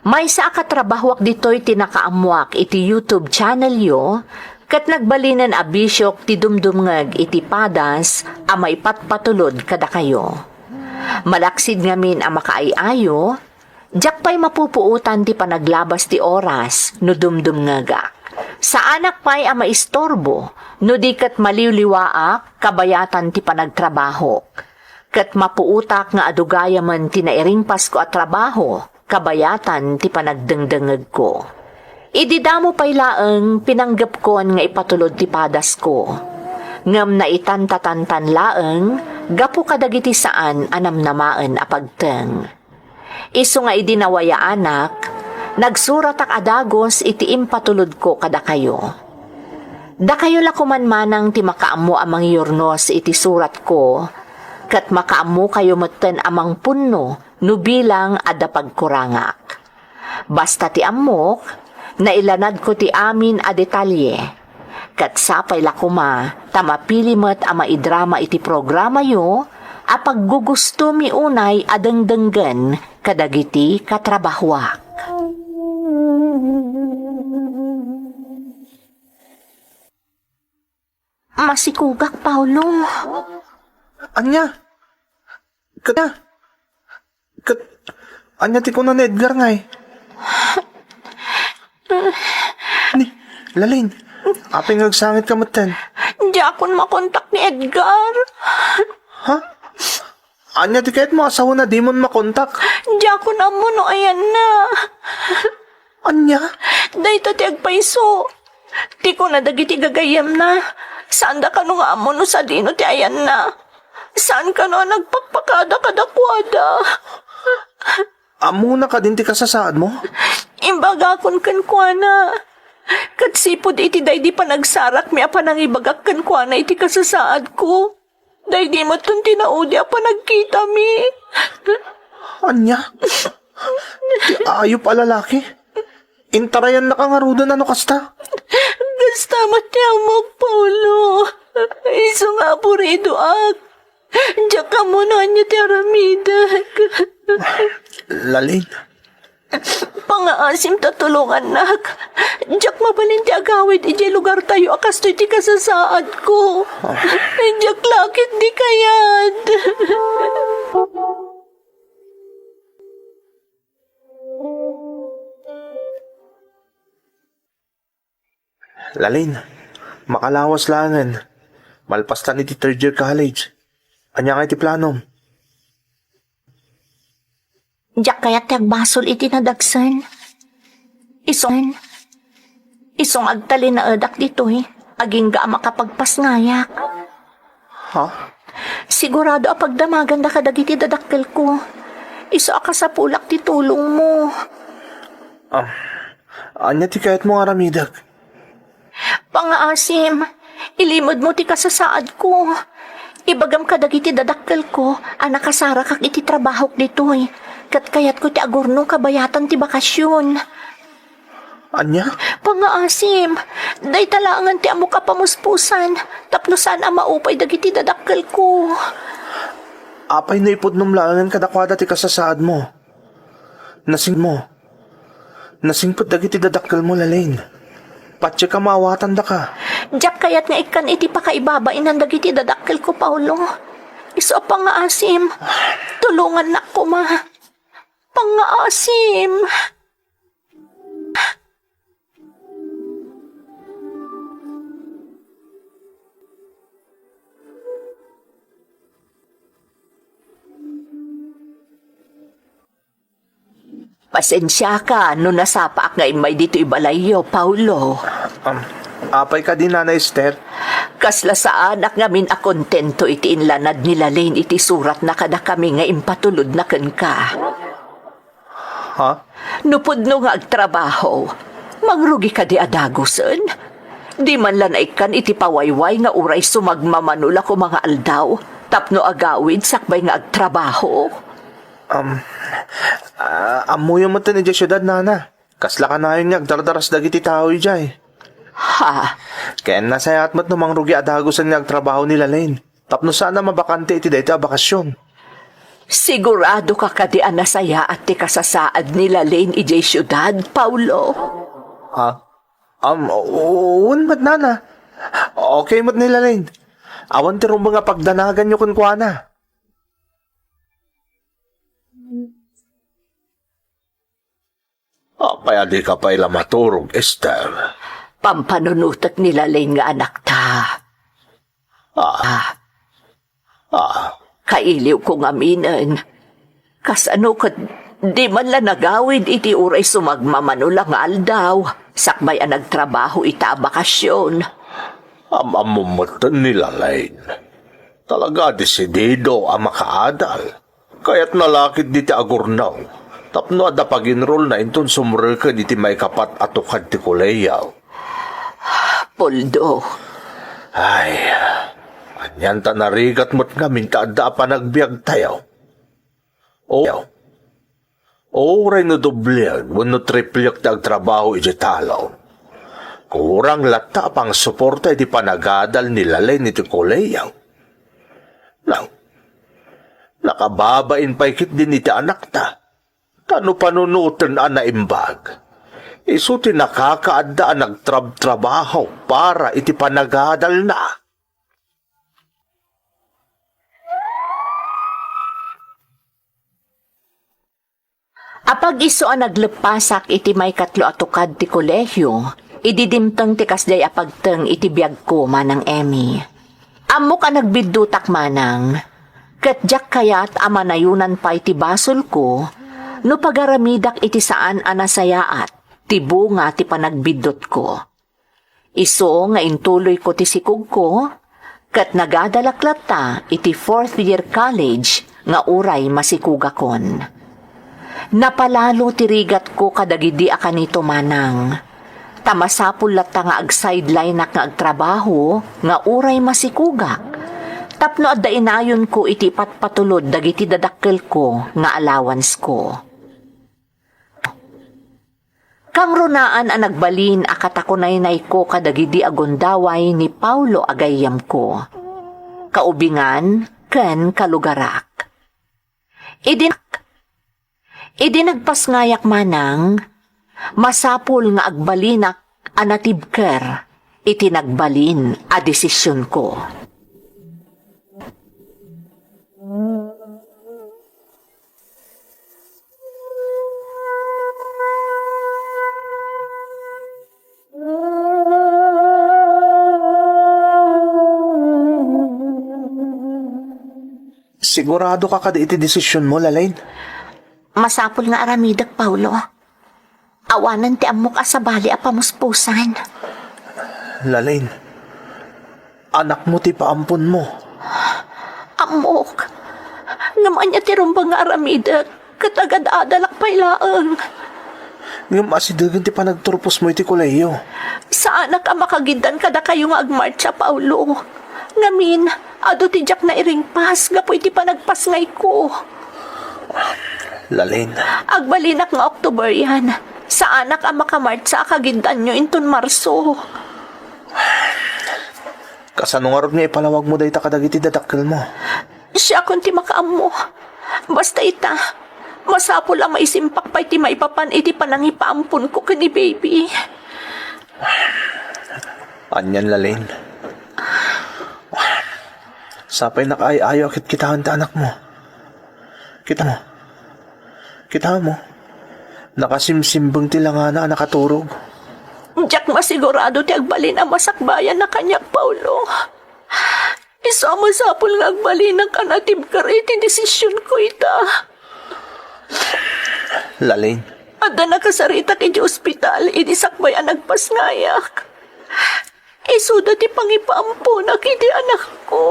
Maysa a katrabahoak ditoy ti nakaammoak iti YouTube channel yo, ket nagbalinen a bisiok ti dumdumngeg iti padas a maipatpatulod kadakayo. Malaksid ngamin a makaay-ayo, diak pay mapupuotan ti panaglabas ti oras no dumdumngegak. Saanak pay a maistorbo no di ket maliwliwaak kabayatan ti panagtrabahok. Ket mapuotak nga adu gayamen ti nairingpasko a trabaho kabayatan ti panagdengdengegko. Idi damo pay laeng, pinanggepkon nga ipatulod ti padasko. Ngem naitantatantan laeng gapu kadagiti saan a namnamaen a pagteng. Isu nga idi nawayaanak, nagsuratak a dagus iti impatulodko kadakayo. Dakayo la koman manang ti makaammo a mangyurnos iti suratko, ket makaammokayo metten a mangpunno no bilang adda pagkurangak. Basta ti ammok, nailanadko ti amin a detalye. Ket sapay la koma ta mapili met a maidrama iti programayo a paggugustomi unay a dengdenggen kadagiti katrabahoak. Masikugak, Paolo. Ania? Ket, ket, ania ti kuna ni Edgar ngay? Ni, Lalaine, apay nga agsangit ka metten? Diakon makontak ni Edgar. Ha? Ania ti kayatmo a sawen a dimon makontak? Diakon ammo no ayanna. Ania? Dayta ti agpayso. Ti kuna dagiti gagayyemna, saanda kano nga ammo no sadino ti ayanna. Saan kano a nagpakpakada kadakuada. Ammona kadin ti kasasaadmo? Imbagakon kenkuana. Ket sipud iti daydi panagsarakmi a panangibagak kenkuana iti kasasaadko. Daydi metten ti naudi a panagkitami. Ania? Ti ayup a lalaki? Intarayannaka ngaruden a no kasta? Kasta met ti ammok, Paolo. Isu nga apuridoak. Diak ammo no ania ti aramidek. Lalaine, Pangaasim ta tulongannak. Diak mabalin ti agawid idiay lugartayo a kastoy ti kasasaadko. Diak la ketdi kayat. Lalaine, makalawas laengen. Malpastan iti third year college. Ania ngay ti planom? Diak kayat ti agbasol iti nadagsen. Isu, isu nga agtalinaedak ditoy, agingga a makapagpasngayak. Ha? Sigurado a pagdamaganda kadagiti dadakkelko. Isu a kasapulak ti tulongmo. Ah, ania ti kayatmo nga aramidek? Pangaasim, Ilimedmo ti kasasaadko. Ibagam kadagiti dadakkelko a nakasarakak iti trabahok ditoy, ket kayatko ti agurnong kabayatan ti bakasyon. Ania? Pangngaasim, dayta laengen ti ammok a pamuspusan tapno saan a maupay dagiti dadakkelko. Apay no ipudnom laengen kadakuada ti kasasaadmo? Nasingmo. Nasingpet dagiti dadakkelmo, Lalaine. Patiek a maawatandaka. Diak kayat nga ikkan iti pakaibabainan dagiti dadakkelko, Paolo. Isu a pangngaasim, tulongannak koma. Pangngaasim. Pasensiaka no nasapaak nga immay ditoy balayyo, Paolo. Um, apay kadi, Nana Esther? Kasla saanak ngamin a kontento iti inlanad ni Lalaine iti suratna kadakami nga impatulodna kenka. Ha? No pudno nga agtrabaho, mangrugi kadi a dagusen? Di man la naikkan iti pawayway nga uray sumagmamano la koma nga aldaw tapno agawid sakbay nga agtrabaho? Um, ah, ammoyo metten idiay siudad, Nana. Kasla kanayon nga agdardaras dagiti tao idiay. Ha? Ken nasayaat met no mangrugi a dagusen nga agtrabaho ni Lalaine tapno saan a mabakante iti daytoy a bakasyon. Sigurado ka kadi a nasayaat ti kasasaad ni Lalaine idiay siudad, Paolo? Ha? Um, wen met, Nana. Okay met ni Lalaine. Awan ti rumbeng a pagdanaganyo kenkuana. Apay a dika pay la maturog, Esther? Pampanunotek ni Lalaine nga anakta. Ah. Ah. Kailiwko ngaminen. Kasano ket di man la nagawid iti uray sumagmamano la nga aldaw, sakbay a nagtrabaho ita a bakasyon? Am-ammom metten ni Lalaine. Talaga a desidido a makaadal. Kayatna la ketdi ti agurnong tapno adda pag-enrollna inton sumreken iti maikapat a tukad ti kolehiyo. Poldo. Ay, anian ta narigat met ngamin ta adda a panagbiagtayo? O, uray no doblek wenno triplek ti agtrabaho iti talon, kurang latta a pangsuporta iti panagadal ni Lalaine iti kolehiyo. Nang, nakababain pay ketdin iti anakta. Ta no panunoten a naimbag, isu ti nakakaadda a nagtrabtrabaho para iti panagadalna. Apag isu a nagleppasak iti maikatlo a tukad ti kolehiyo, idi dimteng ti kasdiay a pagteng iti biagko, Manang Emmy. Ammok a nagbiddutak, Manang, ket diak kayat a manayonan pay ti basolko no pagaramidak iti saan a nasayaat ti bunga ti panagbiddutko. Isu nga intuloyko ti sikogko, ket nagadalak latta iti fourth year college nga uray masikogakon. Napalalo ti rigatko kadagidi a kanito, Manang, ta masapul latta nga ag-sidelineak nga agtrabaho nga uray masikogak, tapno adda inayonko iti ipatpatulod dagiti dadakkelko nga allowancesko. Kangrunaan a nagbalin a katakunaynayko kadagidi a gundaway ni Paolo a gayyemko, kaubingan ken kalugarak. Idi, idi nagpasngayak, Manang, masapul nga agbalinak a natibker iti nagbalin a desisionko. Sigurado ka kadi iti desisionmo, Lalaine? Masapul nga aramidek, Paolo. Awanen ti ammok a sabali a pamuspusan. Lalaine, anakmo ti paamponmo. Ammok. Ngem ania ti rumbeng nga aramidek ket agad-adalak pay laeng. Ngem asidegen ti panagturposmo iti kolehiyo. Saanak a makagiddan kadakayo nga agmartsa, Paulo. Ngamin, adu ti diak nairingpas gapu iti panagpasngayko. Lalin. Agbalinak nga October yan. Saanak a makamartsa a kagiddanyo inton Marso. Kasano ngarud nga ipalawagmo dayta kadagiti dadakkelmo? Siakon ti makaammo. Basta ita, masapul a maisimpak pay ti maipapan iti panangipaamponko ken ni baby. Anian, Lalin. Sapay nakaay-ayo a kitkitaen ti anakmo. Kita mo? Kita mo? Nakasimsimbeng ti langana a nakaturog. Diak masigurado ti agbalin a masakbayan a kaniak, Paulo. Isu a masapul nga agbalinak a natibker iti desisionko ita. Lalin. Adda nakasaritak iti ospital idi sakbay a nagpasngayak. Isuda ti pangipaamponak iti anakko.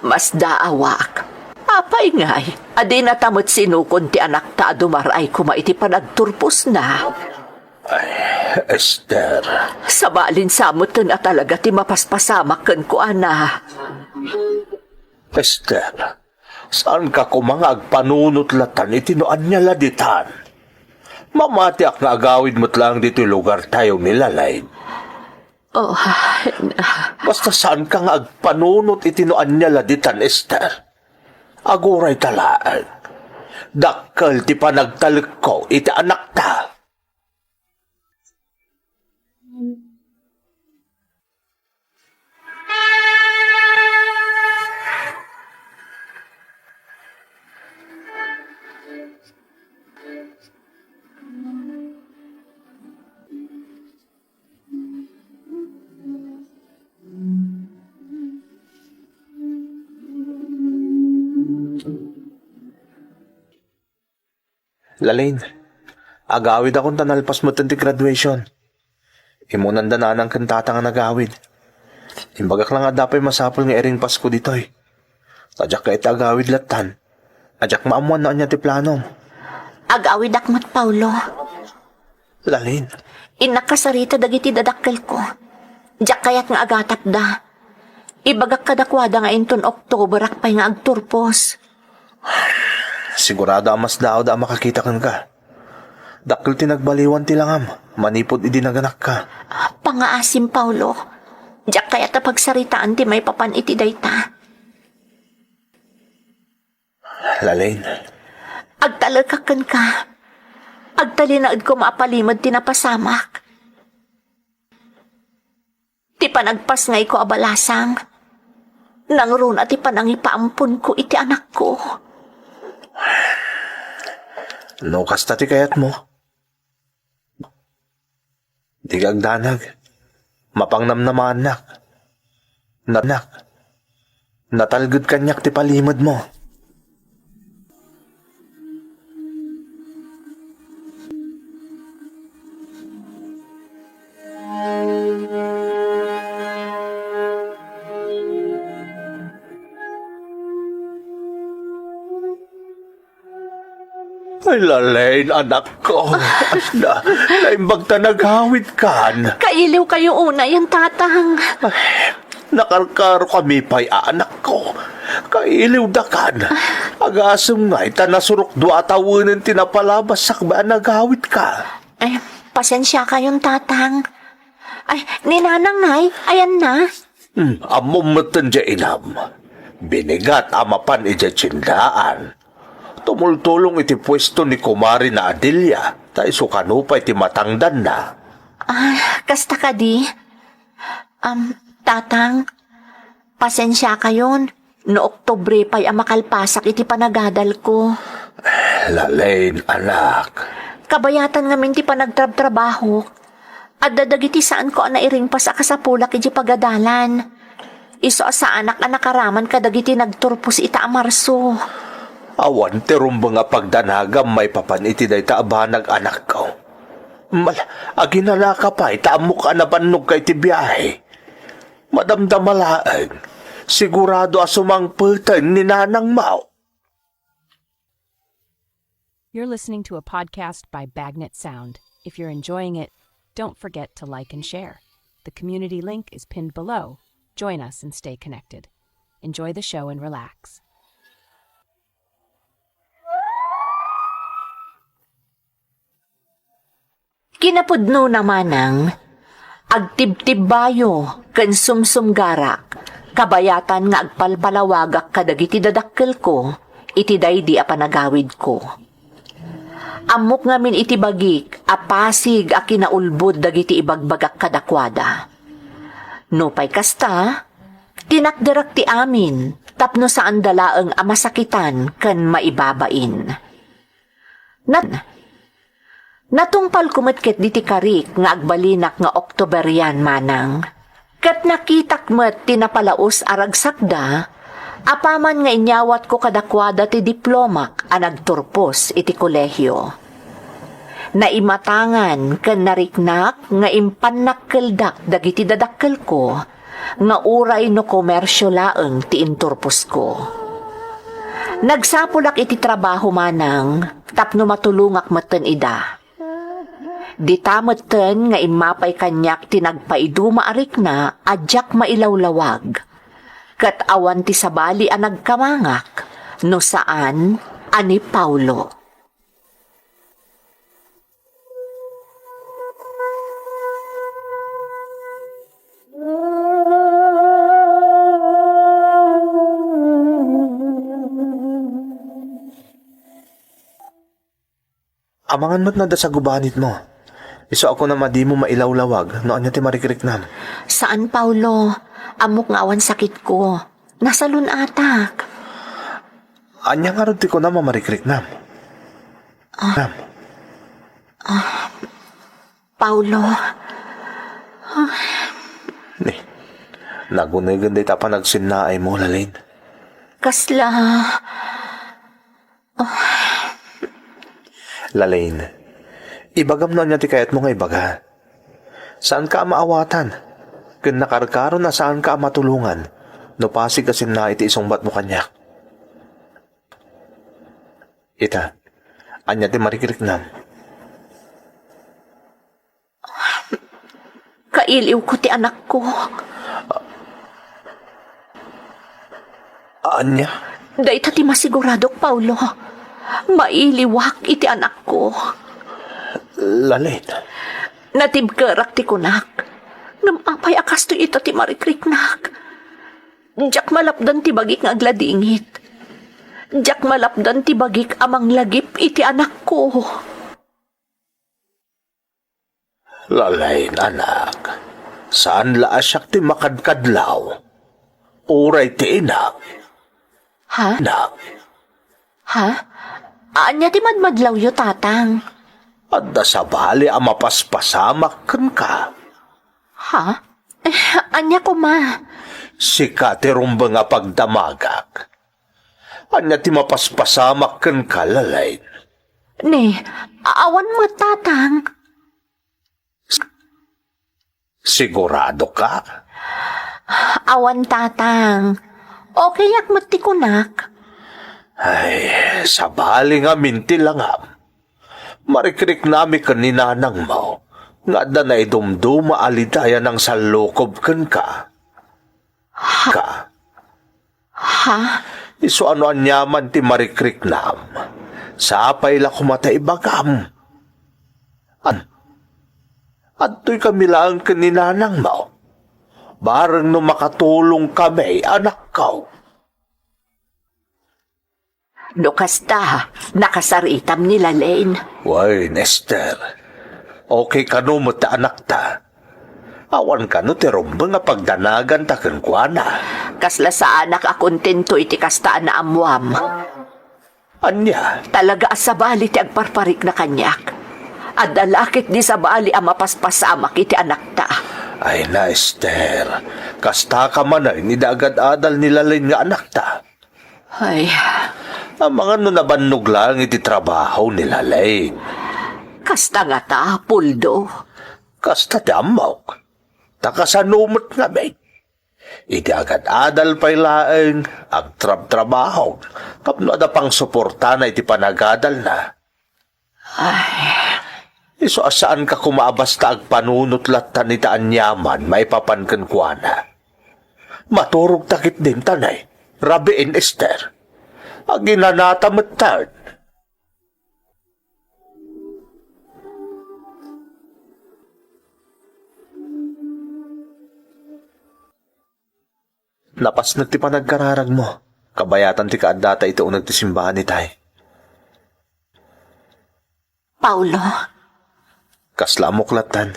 Masdaawak. Apay ngay, adinata met sinukon ti anakta a dumar-ay koma iti panagturposna? Ay, Esther. Sabalin sa metten a talaga ti mapaspasamak kenkuana. Esther, saanka koma nga agpanunot latan iti no ania la ditan? Mamatiak nga agawid met laeng ditoy lugartayo ni Lalin. Oh, basta saanka nga agpanunot iti no ania la ditan, Esther. Aguray ta laeng. Dakkel ti panagtalekko iti anakta. Lalin, agawidakon ta nalpas metten ti graduation. Immunanda nanang ken tatang a nagawid. Imbagak la nga adda pay masapul nga iringpasko ditoy. Ta diak kayat ti agawid lattan. A diak maammuan no ania ti planom. Agawidak met, Paulo. Lalin. Innak kasarita dagiti dadakkelko. Diak kayat nga agatakda. Ibagak kadakuada nga inton Oktoberak pay nga agturpos. Sigurado a masdaawda a makakita kenka. Dakkel ti nagbaliwan ti langam manipud idi naganakka. Pangaasim, Paulo. Diak kayat a pagsaritaan ti maipapan iti dayta. Lalin. Agtalekak kenka. Agtalinaed koma a palimed ti napasamak. Ti panagpasngayko a balasang, nangruna ti panangipaamponko iti anakko. No kasta ti kayatmo, dika agdanag. Mapangnamnamaannak. Nanak. Natalged kaniak ti palimedmo. Ay, Lalin, anakko. Asda, naimbag ta nagawidkan. Kailiwkayo unay, Tatang. Ay, nakarkaro kami pay a anakko. Kailiwdakan. Agasem ngay ta nasurok dua a tawenen ti napalabas sakbay a nagawidka. Ay, pasensiakayon, Tatang. Ay, ni Nanang ngay, ayanna. Hmm, ammom metten diay inam. Binigat a mapan idiay tiendaan. Tumultulong iti puesto ni kumarina a Delia, ta isu kano pay ti matangdanna. Ah, kasta kadi? Am, Tatang, pasensiakayon no Oktubre pay a makalpasak iti panagadalko. Lalin, anak. Kabayatan ngamin ti panagtrabtrabahok. Adda dagiti saanko a nairingpas a kasapulak idiay pagadalan. Isu a saanak a nakaraman kadagiti nagturpos ita a Marso. Awan ti rumbeng a pagdanagam maipapan iti dayta a banag, anakko. Mal-, aginanaka pay ta ammok a nabannogka iti biahe. Madamdama laeng, Sigurado a sumangpeten ni Nanang Mao. You're listening to a podcast by Bagnet Sound. If you're enjoying it, don't forget to like and share. The community link is pinned below. Join us and stay connected. Enjoy the show and relax. Kinapudnona, Manang, agtibtibbayo ken sumsumgarak, kabayatan nga agpalpalawagak kadagiti dadakkelko iti daydi a panagawidko. Ammok ngamin iti bagik a pasig a kinaulbod dagiti ibagbagak kadakuada. Nupay kasta, tinakderak ti amin tapno saanda laeng a masakitan ken maibabain. Nat-, natungpalko met ketdi ti karik nga agbalinak nga Oktoberian, Manang. Ket nakitak met ti napalaus a ragsakda, apaman nga inyawatko kadakuada ti diplomak a nagturpos iti kolehio. Naimatangan ken nariknak nga impannakkeldak dagiti dadakkelko nga uray no komersio laeng ti inturposko. Nagsapulak iti trabaho, Manang, tapno matulongak metten ida. Dita metten nga immapay kaniak ti nagpaiduma a rikna a diak mailawlawag, ket awan ti sabali a nagkamangak no saan a ni Paulo. Amangan met no adda sa gubanitmo. Isu a kunam a dimo mailawlawag no ania ti marikriknam. Saan, Paulo. Ammok nga awan sakitko. Nasalun-atak. Ania ngarud ti kunam a marikriknam? Ah. Nam. Ah, Paulo. Ni, nagunegen dayta panagsinnaaymo, Lalaine. Kasla. Lalaine, ibagam no ania ti kayatmo nga ibaga. Saanka a maawatan, ken nakarkaron a saanka a matulongan no pasig a sinnaay ti isungbatmo kaniak. Ita, ania ti marikriknam? Kailiwko ti anakko. Ania? Dayta ti masiguradok, Paulo. Mailiwak iti anakko. Lalaine. Natibkerak ti kunak. Ngem apay a kastoy ita ti marikriknak? Diak malapdan ti bagik nga agladingit. Diak malapdan ti bagik a manglagip iti anakko. Lalaine, anak, saan la a siak ti makadkadlaw. Uray ti inak. Ha? Inak. Ha? Ania ti madmadlawyo, Tatang? Adda sabali a mapaspasamak kenka. Ha? Eh, ania koma? Sika ti rumbeng a pagdamagak. Ania ti mapaspasamak kenka, Lalaine? Ni, awan met, Tatang. Sigurado ka? Awan, Tatang. Okay ak met ti kunak. Ay, sabali ngamin ti langam. Marikriknami ken ni nanangmo nga adda naidumduma a lidaya nangsallukob kenka. Ka. Ha? Isu a no aniaman ti marikriknam, sapay la koma ta ibagam. An-, adtoy kami laeng ken ni nanangmo. Bareng no makatulong kami, anakko. No kasta, nakasaritam ni Lalaine. Wen, Esther. Okay kano met ti anakta. Awan kano ti rumbeng a pagdanaganta kenkuana. Kasla saanak a kontento iti kasta a naammoam. Ania? Talaga a sabali ti agparparikna kaniak. Adda la ketdi sabali a mapaspasamak iti anakta. Ay na, Esther. Kasta ka manen idi agad-adal ni Lalaine nga anakta. Ay. Amangan no nabannog laeng iti trabaho ni Lalaine. Kasta ngata, Puldo. Kasta ti ammok. Ta kasano met ngamin? Idi agad-adal pay laeng, agtrabtrabahok tapno adda pangsuportana iti panagadalna. Ay. Isu a saanka koma a basta agpanunot lattan ita aniaman maipapan kenkuana. Maturogta ketdin, tanay, rabiin, Ester. Aginanata metten. Napasnek ti panagkararagmo. Kabayatan ti kaaddata iti uneg ti simbahan itay. Paulo. Kasla ammok lattan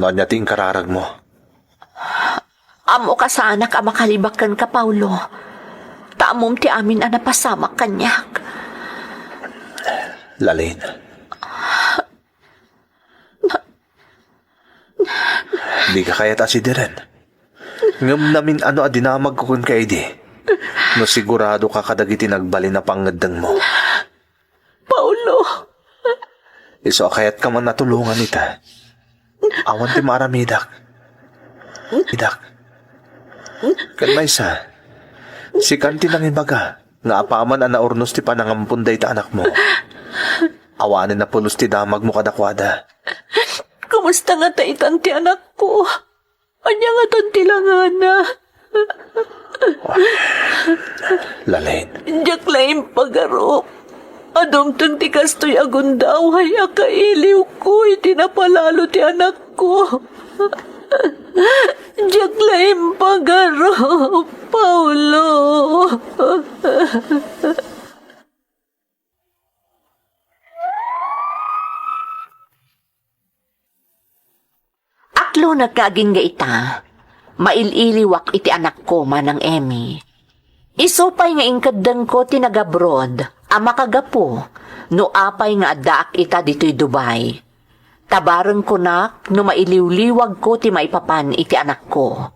no ania ti inkararagmo. Ammoka saanak a makalibak kenka, Paulo. Ta ammom ti amin a napasamak kaniak. Lalin. Dika kayat a sidiren. Ngem namin-ano a dinamagko kenka idi. No siguradoka kadagiti nagbalin a pangngeddengmo. Paulo! Isu a kayatka man a tulongan ita. Awan ti maaramidak. Idak. Ken maysa, sikan ti nangibaga nga apaman a naurnos ti panangampon dayta anakmo, awanen a pulos ti damagmo kadakuada. Kumusta ngata itan ti anakko? Ania ngatan ti langana? Lalin. Diak la impagarup. Adumteng ti kastoy a gundaway a kailiwko iti napalalo ti anakko. Diak la impagarup, Paulo. Aklunek nga agingga ita, mail-iliwak iti anakko, Manang Emmy. Isu pay nga inkeddengko ti nagabroad a makagapu no apay nga addaak ita ditoy Dubai. Ta bareng kunak no mailiwliwagko ti maipapan iti anakko.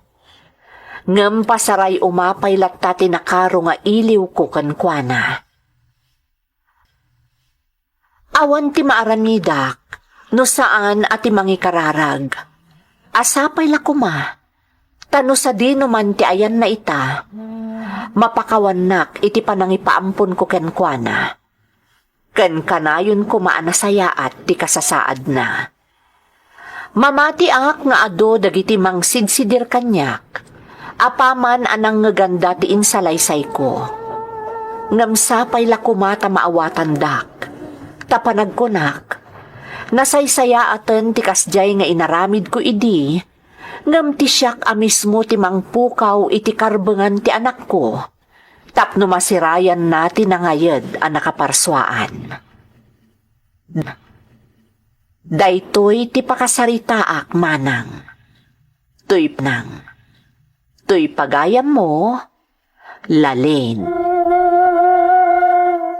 Ngem pasaray umapay latta ti nakaro nga iliwko kenkuana. Awan ti maaramidak no saan a ti mangikararag. A sapay la koma, ta no sadino man ti ayanna ita, mapakawannak iti panangipaamponko kenkuana. Ken kanayon koma a nasayaat ti kasasaadna. Mamatiak nga adu dagiti mangsidsidir kaniak, apaman a nangngeganda ti insalaysayko. Ngem sapay la koma ta maawatandak, ta panagkunak, nasaysayaaten ti kasdiay nga inaramidko idi, ngem ti siak a mismo ti mangpukaw iti karbengan ti anakko, tapno masirayanna ti nangayed a nakaparsuaan. Daytoy ti pakasaritaak, Manang. Toy nang, toy pagayammo, Lalin.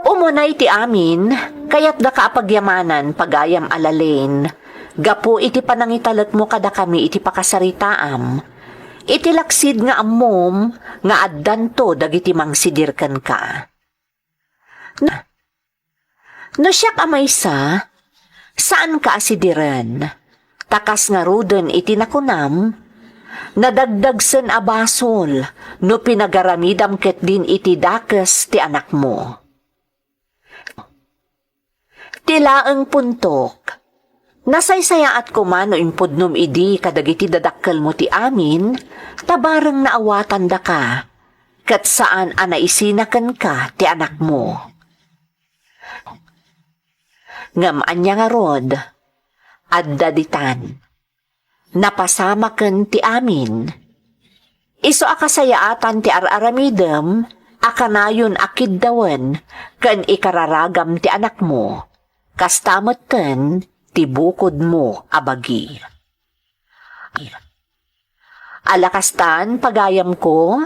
Umunay ti amin, kayatdaka a pagyamanan, pagayam a Lalin, gapu iti panangitalekmo kadakami iti pakasaritaam, iti laksid nga ammom nga addanto dagiti mangsidir kenka. Na, No siak a maysa, saanka a sidiren, ta kas ngaruden iti nakunam, nadagdagsen a basol no pinagaramidam ketdin iti dakes ti anakmo. Ti laeng puntok, nasaysayaat koma no impudnom idi kadagiti dadakkelmo ti amin, ta bareng naawatandaka, ket saan a naisina kenka ti anakmo. Ngem ania ngarud, adda ditan. Napasamaken ti amin. Isu a kasayaatan ti ar-aramidem a kanayon a kiddawen ken ikararagam ti anakmo, kasta metten ti bukodmo a bagi. Ala kastan, pagayamko,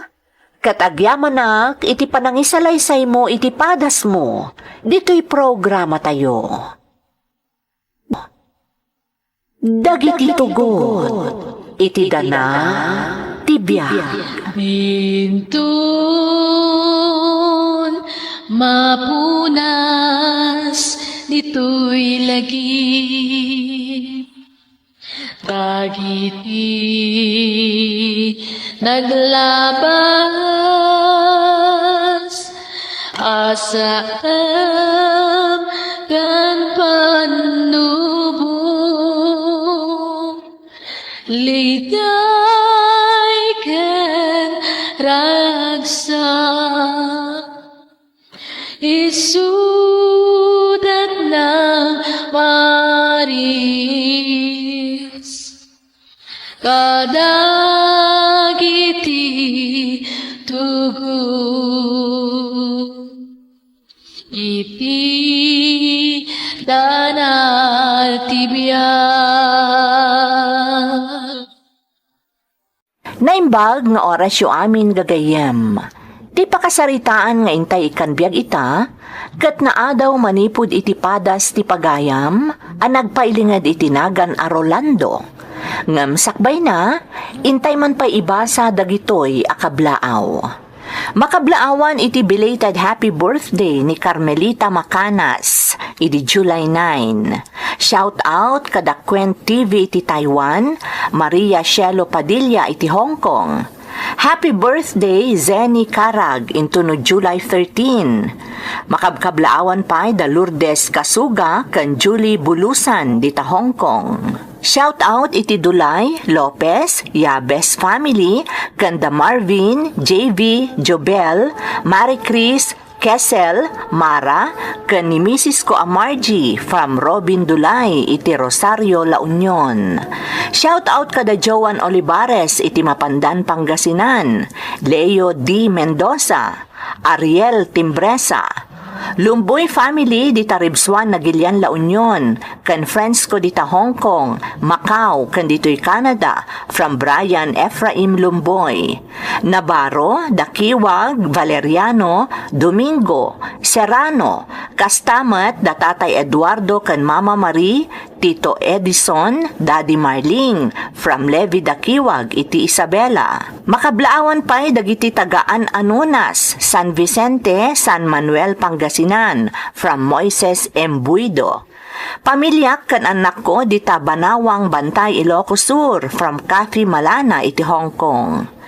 ket agyamanak iti panangisalaysaymo iti padasmo ditoy programatayo. Dagiti tugot iti dana ti biag. Inton mapunas ditoy lagip, dagiti Naglabas a saem ken pannubo, liday ken ragsak, isudat nang maris kadagiti tugot iti danal ti biag. Naimbag nga orasyo amin, gagayyem. Ti pakasaritaan nga intay ikkan biag ita, ket naadaw manipud iti padas ti pagayam a nagpailinged iti nagan a Rolando. Ngem sakbayna, intay man pay ibasa dagitoy a kablaaw. Makablaawan iti belated happy birthday ni Carmelita Macanas idi July nine. Shout out kada Kwen T V iti Taiwan, Maria Shelo Padilla iti Hong Kong. Happy birthday, Zenny Karag, intono July thirteen. Makabkablaawan pay da Lourdes Kasuga ken Julie Bulusan dita Hong Kong. Shout out iti Dulay, Lopez, Yabes family, ken da Marvin, J V, Jobel, Marie Chris, Kessel, Mara, ken ni Misis ko a Margie from Robin Dulay iti Rosario, La Union. Shout out kada Joan Olivares iti Mapandan, Pangasinan, Leo D Mendoza, Ariel Timbresa, Lumboy family dita Ribsuan, Nagilian, La Union, ken friends ko dita Hong Kong, Macau, ken ditoy Canada, from Brian Ephraim Lumboy. Navarro, Dakiwag, Valeriano, Domingo, Serrano, kasta met da Tatay Eduardo ken Mama Marie, Tito Edison, Daddy Marling, from Levi Dakiwag iti Isabela. Makablaawan pay dagiti taga An-, Anonas, San Vicente, San Manuel, Pangasinan, from Moises M Buido. Pamiliak ken annakko dita Banawang, Bantay, Ilocos Sur, from Cathy Malana iti Hong Kong.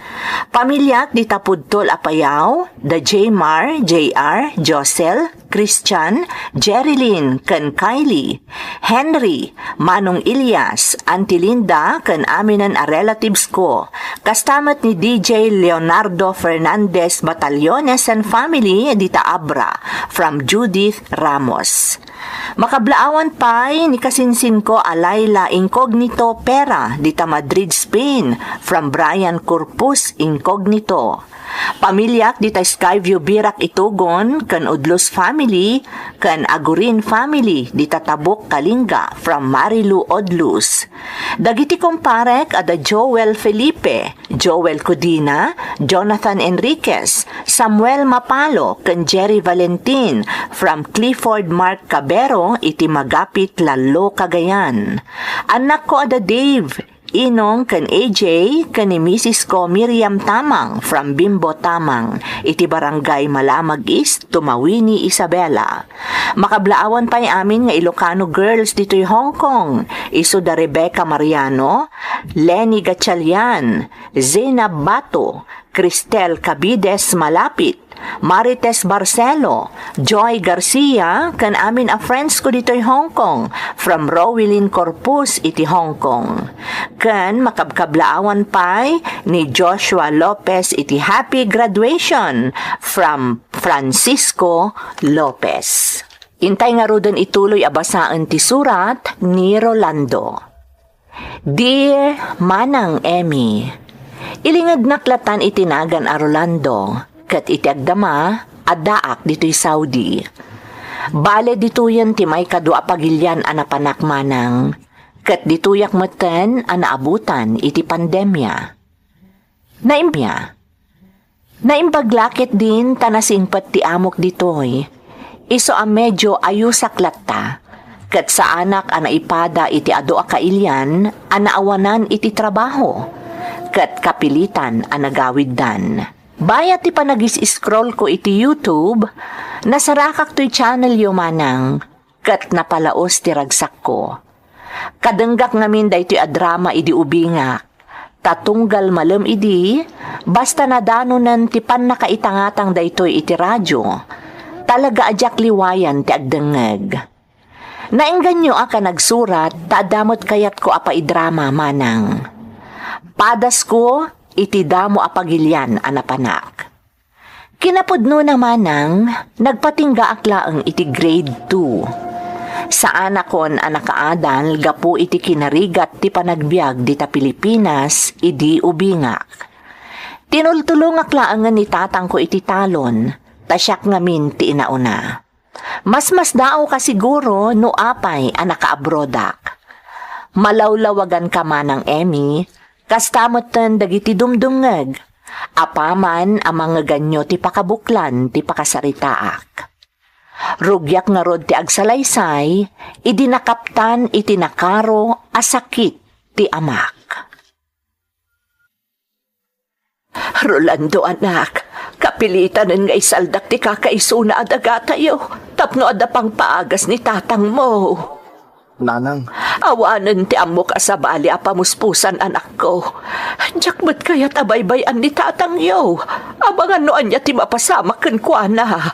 Pamiliak dita Pudtol, Apayao, da Jmar, J R, Josel, Christian, Jerilyn, ken Kylie, Henry, Manong Elias, Auntie Linda, ken aminen a relatives ko. Kasta met ni D J Leonardo Fernandez Batallones and family dita Abra, from Judith Ramos. Makablaawan pay ni kasinsinko a Laila Incognito Pera dita Madrid, Spain, from Brian Corpus Incognito. Pamiliak dita Skyview, Birak, Itugon, ken Udlos family, ken Agurin family dita Tabuk, Kalinga, from Marilu Odlus. Dagiti kumparek a da Joel Felipe, Joel Codina, Jonathan Enriquez, Samuel Mapalo, ken Jerry Valentin from Clifford Mark Cabero iti Magapit, Lallo, Cagayan. Annakko a da Dave, Inong, ken A J, ken ni Misis ko Miriam Tamang from Bimbo Tamang iti Barangay Malamag East, Tumawini, Isabela. Makablaawan pay amin nga Ilocano girls ditoy Hong Kong, isu da Rebecca Mariano, Lenny Gatchalian, Zainab Bato, Cristel Cabides Malapit, Marites Barcelo, Joy Garcia, ken amin a friends ko ditoy Hong Kong, from Rowilyn Corpus iti Hong Kong. Ken makabkablaawan pay ni Joshua Lopez iti happy graduation from Francisco Lopez. Intay ngaruden ituloy a basaen ti surat ni Rolando. Dear Manang Emmy, ilingednak latan iti nagan a Rolando, ket iti agdama, addaak ditoy Saudi. Bale, ditoyen ti maikadua a pagilian a napanak, manang, ket ditoyak metten a naabutan iti pandemia. Naimia. Naimbag la ketdin ta nasingpet ti amok ditoy. Isu a medio ayusak latta, ket saanak a naipada iti adu a kailian a naawanan iti trabaho, ket kapilitan a nagawiddan. Bayat ti panagis-scroll ko iti YouTube, nasarakak toy channel yo, manang, ket napalaos ti ragsakko. Kadenggak ngamin daytoy a drama idi ubingak, Ta tunggal malem idi, basta nadanonen ti pannakaitangatang daytoy iti radio, talaga a diak liwayan ti agdengngeg. Naengganyo a ka nagsurat, ta adda met kayatko a paidrama, manang. Padasko iti damo a pagilian a napanak. Kinapudnona manang, nagpatinggaak laeng iti grade two. Saanakon a nakaadal gapu iti kinarigat ti panagbiag dita Pilipinas idi ubingak. Tinultulongak laengen ni tatangko iti talon, ta siak ngamin ti inauna. Masmasdaawka siguro no apay a nakaabrodak. Malawlawaganka manang Emmy, kasta metten dagiti dumdumngeg. Apaman a mangeganyo ti pakabuklan ti pakasaritaak. Rugiak ngarud ti agsalaysay, idi nakaptan iti nakaro a sakit ti amak. Rolando, anak, kapilitanen nga isaldak ti kakaisuna a dagatayo tapno adda pangpaagas ni tatangmo. Nanang. Awanen ti ammok a sabali a pamuspusan, anakko. Diak met kayat a baybay-an ni tatangyo. Amangan no ania ti mapasamak kenkuana.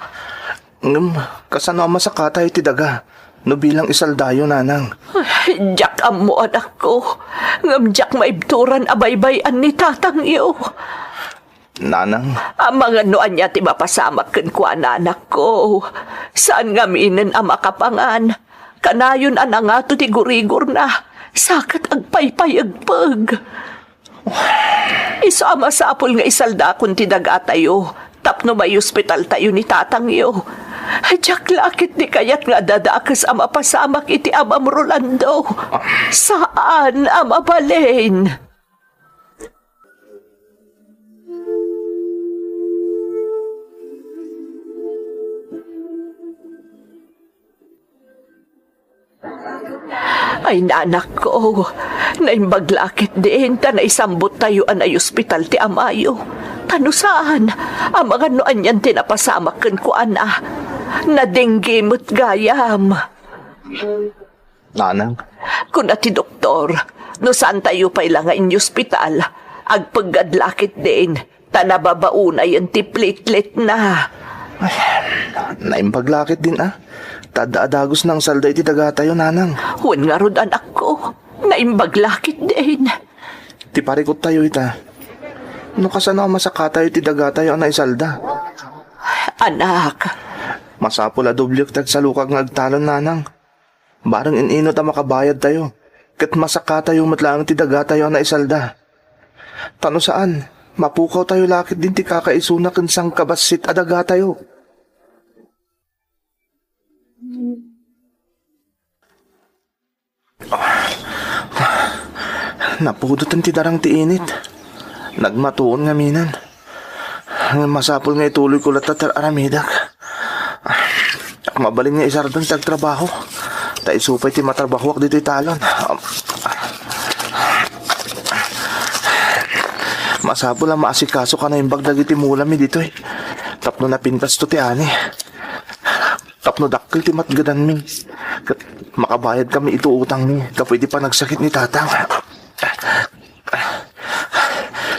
Ngem, kasano a masakatayo ti daga no bilang isaldayo, nanang? Ay, diak ammo, anakko. Ngem diak maibturan a baybay-an ni tatangyo. Nanang. Amangan no ania ti mapasamak kenkuana, anakko. Saan ngaminen a makapangan. Kanayon a nangato ti gurigorna. Sa ket agpaypayegpeg. Isu a masapul nga isaldakon ti dagatayo tapno maiospitaltayo ni tatangyo. Diak la ketdi kayat nga adda dakes a mapasamak iti amam, Rolando. Saan a mabalin. Ay, nanakko, naimbag la ketdin ta naisambuttayo a naiospital ti amayo. Ta no saan, amangan no anian ti napasamak kenkuana. Nadengge met gayam. Nanang. Kuna ti doktor, no saantayo pay la nga iniospital, agpeggad la ketdin ta nababaonayen ti plateletna. Ay, naimbag la ketdin a. Ta adda a dagos nga salda iti dagatayo, nanang. Wen ngarud, anakko, naimbag la ketdin. Ti parikuttayo ita. No kasano a masakatayo ti dagatayo a naisalda? Anak. Masapul a doblek ti agsalukag nga agtalon, nanang. Bareng in-inot a makabayadtayo, ket masakatayo met laeng ti dagatayo a naisalda. Ta no saan, mapukawtayo la ketdin ti kakaisuna ken sangkabassit a dagatayo. Napudoten ti darang ti init. Nagmatuon ngaminen. Ngem masapul nga ituloyko latta ti ar-aramidek. Mabalin nga isardeng ti agtrabaho. Ta isu pay ti matrabahoak ditoy talon. Masapul a maasikasoka naimbag dagiti mulami ditoy. Tapno napintasto ti ani. Tapno dakkel ti matgedanmi. Ket makabayadkami iti utangmi gapu iti panagsakit ni tatang.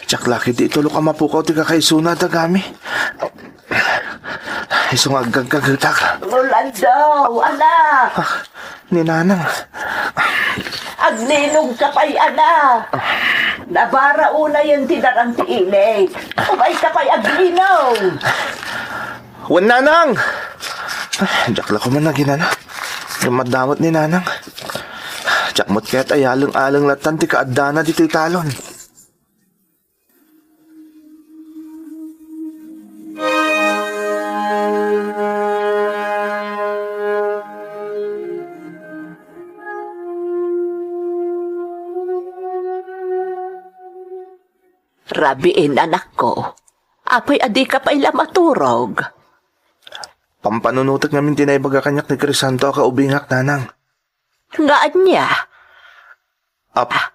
Diak la ketdi itulok a mapukaw ti kakaisuna a dagami. Isu nga aggaggagetak. Rolando, anak! Ah, ni Nanang. Aglinong ka pay, anak! Nabaraonayen ti darang ti init. Umay ka pay aglinong! Wen, Nanang! Ah, diak la koma naginana. Ngem madamot ni Nanang. Diak met kayat a yaleng-aleng lattan ti kaaddana ditoy talon. Rabiin, anakko. Apay a dika pay la maturog? Pampanunotek ngamin ti naibaga kaniak ni Crisanto a kaubingak, Nanang. Nga ania? Ap-,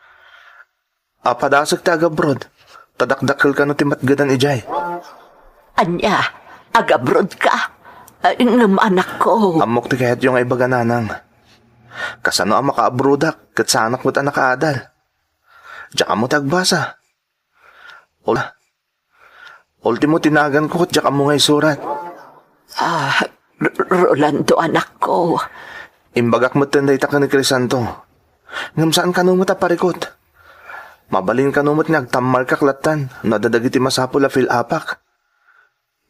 apadasek ti agabroad. Ta dakdakkel kano ti matgedan idiay. Ania? Agabroad ka? Ay, ngem, anakko. Ammok ti kayatyo nga ibaga, Nanang. Kasano a makaabroadak ket saanak met a nakaadal? Diak ammo ti agbasa. Ol-, Ultimo ti naganko ket diak ammo nga isurat. Ah, R-, Rolando, anakko. Imbagak metten dayta ken ni Crisanto. Ngem saan kano met a parikut. Mabalin kano met nga agtammarkak lattan no adda dagiti masapul a fill-upak.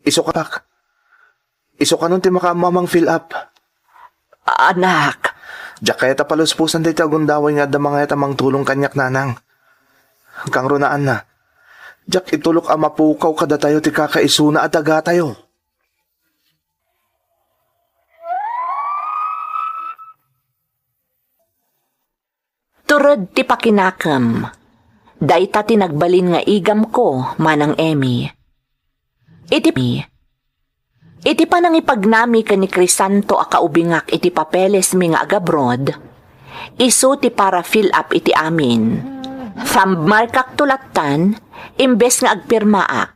Isu ka-, isu kanon ti makaammo a mangfill-up? Anak. Diak kayat a palusposan daytoy a gundaway nga adda mangayat a mangtulong kaniak, nanang. Kangrunaan na. Diak itulok a mapukaw kadatayo ti kakaisuna a dagatayo. Tured ti pakinakem. Dayta ti nagbalin nga igamko, Manang Emmy. Iti, iti panangipagnami ken ni Crisanto a kaubingak iti papelesmi nga agabroad, isu ti para fill up iti amin. Thumb markakto lattan, imbes nga agpirmaak,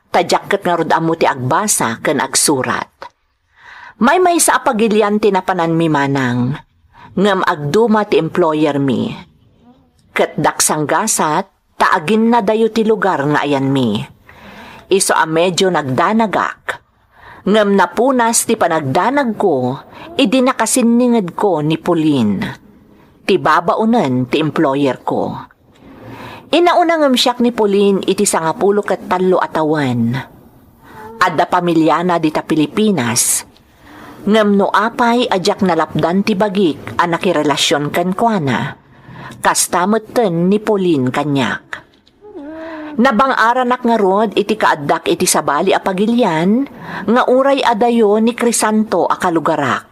ta diak ket ngarud ammo ti agbasa ken agsurat. Maymaysa a pagilian ti napananmi, manang, ngem agduma ti employermi. Ket daksanggasat ta aginnadayo ti lugar nga ayanmi. Isu a medio nagdanagak, ngem napunas ti panagdanagko idi nakasinningedko ni Pauline, ti babaonen ti employerko. Inauna ngem siak ni Pauline iti sangapulo ket tallo a tawen. Adda pamiliana dita Pilipinas. Ngem no apay a diak nalapdan ti bagik a nakirelasion kenkuana, kasta metten ni Pauline kaniak. Nabang-aranak ngarud iti kaaddak iti sabali a pagilian nga uray adayo ni Crisanto a kalugarak.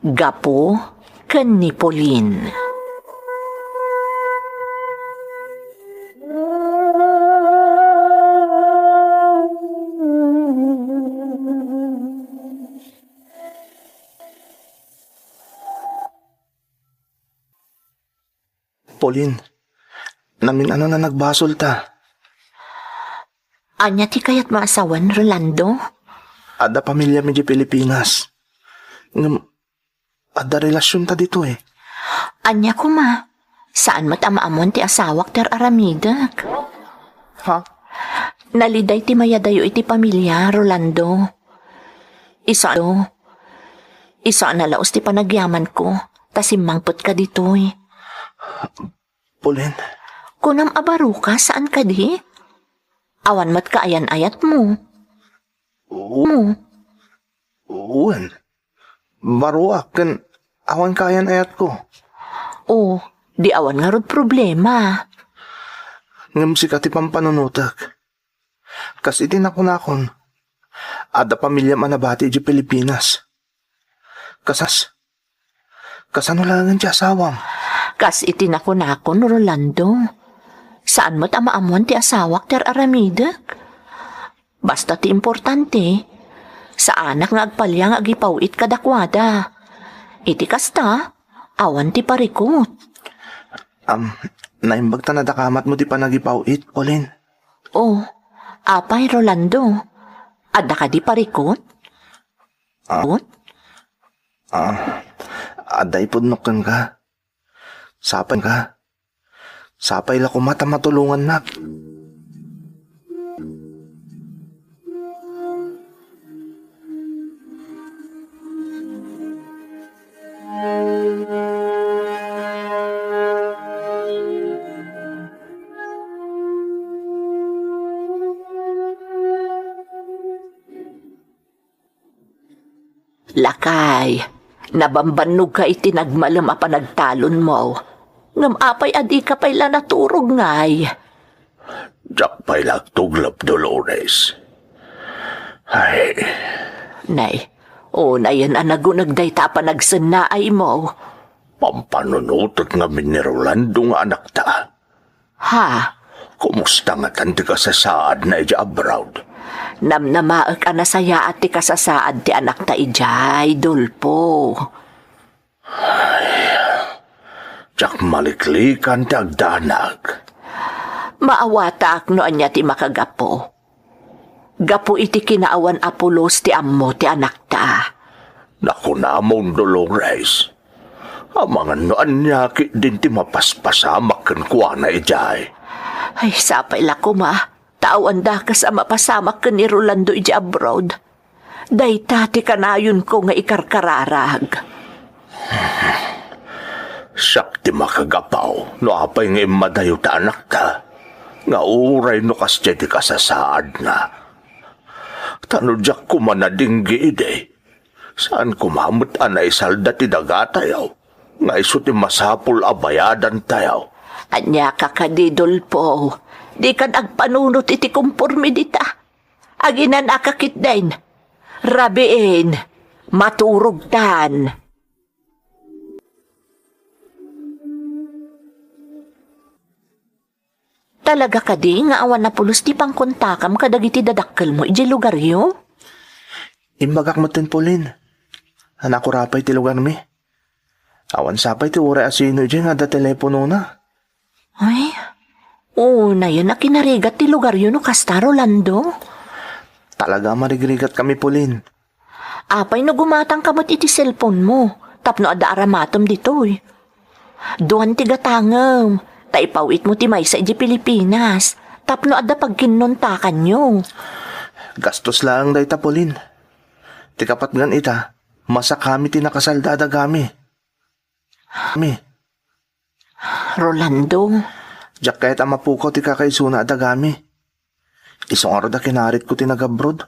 Gapu ken ni Pauline. Pauline, namin-ano a nagbasolta. Ania ti kayatmo a sawen, Rolando? Adda pamiliam idiay Pilipinas. Ngem, adda relasionta ditoy. Ania koma? Saan met a maammoan ti asawak ti ar-aramidek. Ha? Naliday ti mayadayo iti pamilia, Rolando. Isu, isu a nalaus ti panagyamanko, ta simmangpetka ditoy. Pauline. Kunam a baroka, saan kadi? Awan met kaayan-ayatmo. Oo. Mo. Wen. Baroak ken awan kaayan-ayatko. O, di awan ngarud problema. Ngem sika ti pampanunotek. Kas iti nakunakon, adda pamiliam a nabati idiay Pilipinas. Kasas, kasano laengen ti asawam? Kas iti nakunakon, Rolando, saan met a maammoan ti asawak ti ar-aramidek. Basta ti importante, saanak nga agpalia nga agipaw-it kadakuada. Iti kasta, awan ti parikut. Am, naimbag ta nadakamatmo ti panagipaw-it, Pauline. Oh, apay, Rolando, adda kadi parikut? Ah. Put? Ah, adda ipudnok kenka. Sapay ka. Sapay la koma ta matulongannak. Lakay, nabambannogka iti nagmalem a panagtalonmo. Ngem apay a dika pay la naturog, ngay? Diak pay la agtuglep, Dolores. Ay. Nay, unayen a naguneg dayta a panagsennaaymo. Pampanunotek ngamin ni Rolando nga anakta. Ha? Kumusta ngatan ti kasasaadna idiay abroad? Namnamaek a nasayaat ti kasasaad ti anakta idiay, Dolfo. Ay, diak maliklikan ti agdanag. Maawatak no ania ti makagapu. Gapu iti kinaawan a pulos ti ammo ti anakta. Nakunamon, Dolores. Amangan no ania ketdin ti mapaspasamak kenkuana idiay. Ay, sapay la koma. Ta awan dakes a mapasamak ken ni Rolando idiay abroad. Dayta ti kanayonko nga ikarkararag. Siak ti makagapu no apay nga immadayo ta anakta, nga uray no kasdiay ti kasasaadna. Ta no diak koma nadinggi idi, saan koma met a naisalda ti dagatayo, nga isu ti masapul a bayadantayo. Ania ka kadi, Dolfo? Dikan agpanunot iti komporme dita. Aginan-aka ketdin. Rabiin, maturogtan. Talaga kadi nga awan a pulos ti pangkontakam kadagiti dadakkelmo idiay lugaryo? Imbagak metten, Pauline. Anak, urapay ti lugarmi. Awan sapay ti uray a sino idiay nga adda teleponona. Ay, unayen a kinarigat ti lugaryo no kasta, Rolando. Talaga a marigrigat kami, Pauline. Apay no gumatangka met iti cellphone-mo tapno adda aramatem ditoy? Duan ti gatangem, ta ipaw-itmo ti maysa idiay Pilipinas tapno adda pagkinnontakanyo. Gastos laeng dayta, Pauline. Ti kapatgan ita, masakami ti nakasalda a dagami. Mi. Rolando. Diak kayat a mapukaw ti kakaisuna a dagami. Isu ngarud a kinaritko ti nagabroad.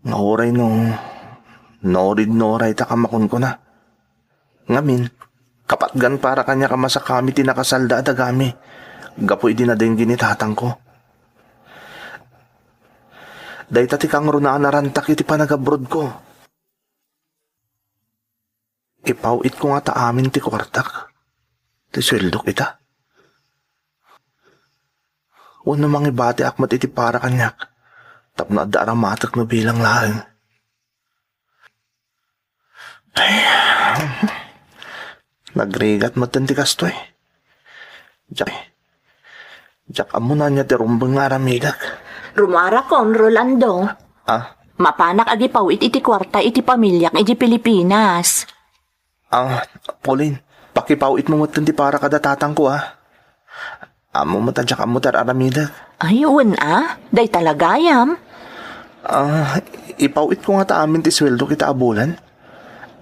Nga uray no, no rid no uray ta kamakunkuna. Ngamin, kapatgan para kaniak a masakami ti nakasalda a dagami gapu idi nadenggi ni tatangko. Dayta ti kangrunaan a rantak iti panagabroadko. Ipaw-itko ngata amin ti kuartak, ti sueldok ita. Wenno mangibatiak met iti para kaniak tapno adda aramatek no bilang laeng. Ay, nagrigat metten ti kastoy. Diak, diak ammo no ania ti rumbeng nga aramidek. Rumuarakon, Rolando. Ah? Mapanak agipaw-it iti kuarta iti pamiliak iti Pilipinas. Ah, Pauline, pakipaw-itmo metten ti para kada tatangko, ah. Ammo met a diak ammo ti ar-aramidek. Ay, wen a, dayta la gayam. Ah, ipaw-itko ngata amin ti sueldok ita a bulan.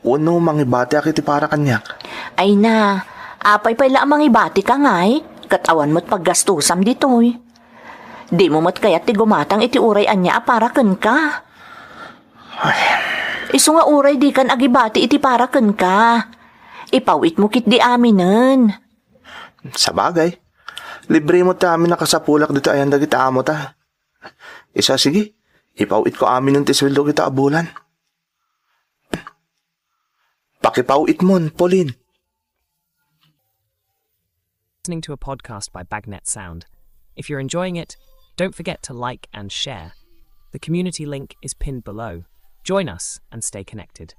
Wenno mangibatiak iti para kaniak. Ay na, apay pay la a mangibatika ngay, ket awan met paggastosam ditoy. Dimo met kayat ti gumatang iti uray ania a para kenka. Ay. Isu nga uray dikan agibati iti para kenka. Ipaw-itmo ketdi aminen. Sabagay, libre met ti amin a kasapulak ditoy ayan dagiti amota. Isu a, sige, ipaw-itko aminen ti sueldok ita a bulan. Pakipaw-itmon, Pauline. Listening to a podcast by Bagnet Sound. If you're enjoying it, don't forget to like and share. The community link is pinned below. Join us and stay connected.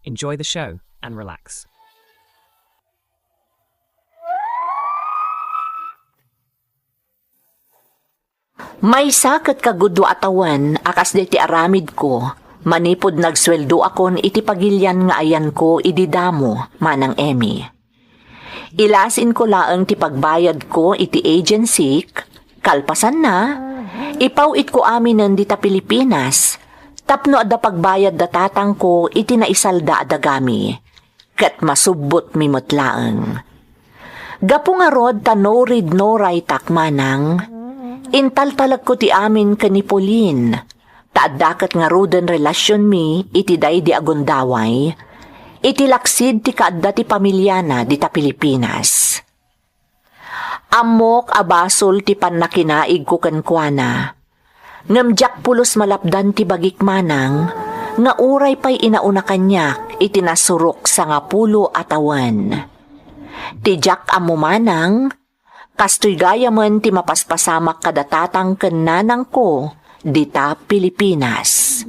Enjoy the show and relax. Maysa ket kagudua a tawen a kasdi ti aramidko, manipud nagsueldoakon iti pagilian nga ayanko idi damo, Manang Emmy. Ilasinko laeng ti pagbayadko iti agency, kalpasanna, ipaw-itko aminen dita Pilipinas, tapno adda pagbayad da tatangko iti naisalda a dagami. Ket masubbotmi met laeng. Gapu ngarud ta no read no write-ak manang, intaltalekko ti amin ken ni Pauline, ta adda ket ngaruden relasionmi iti daydi a gundaway, iti laksid ti kaadda ti pamiliana dita Pilipinas. Ammok a basol ti pannakinaigko kenkuana. Ngem diak pulos malapdan ti bagik manang nga uray pay inauna kaniak iti nasurok sangapulo a tawen. Ti diak ammo manang, kastoy gayamen ti mapaspasamak kada tatang ken nanangko dita Pilipinas.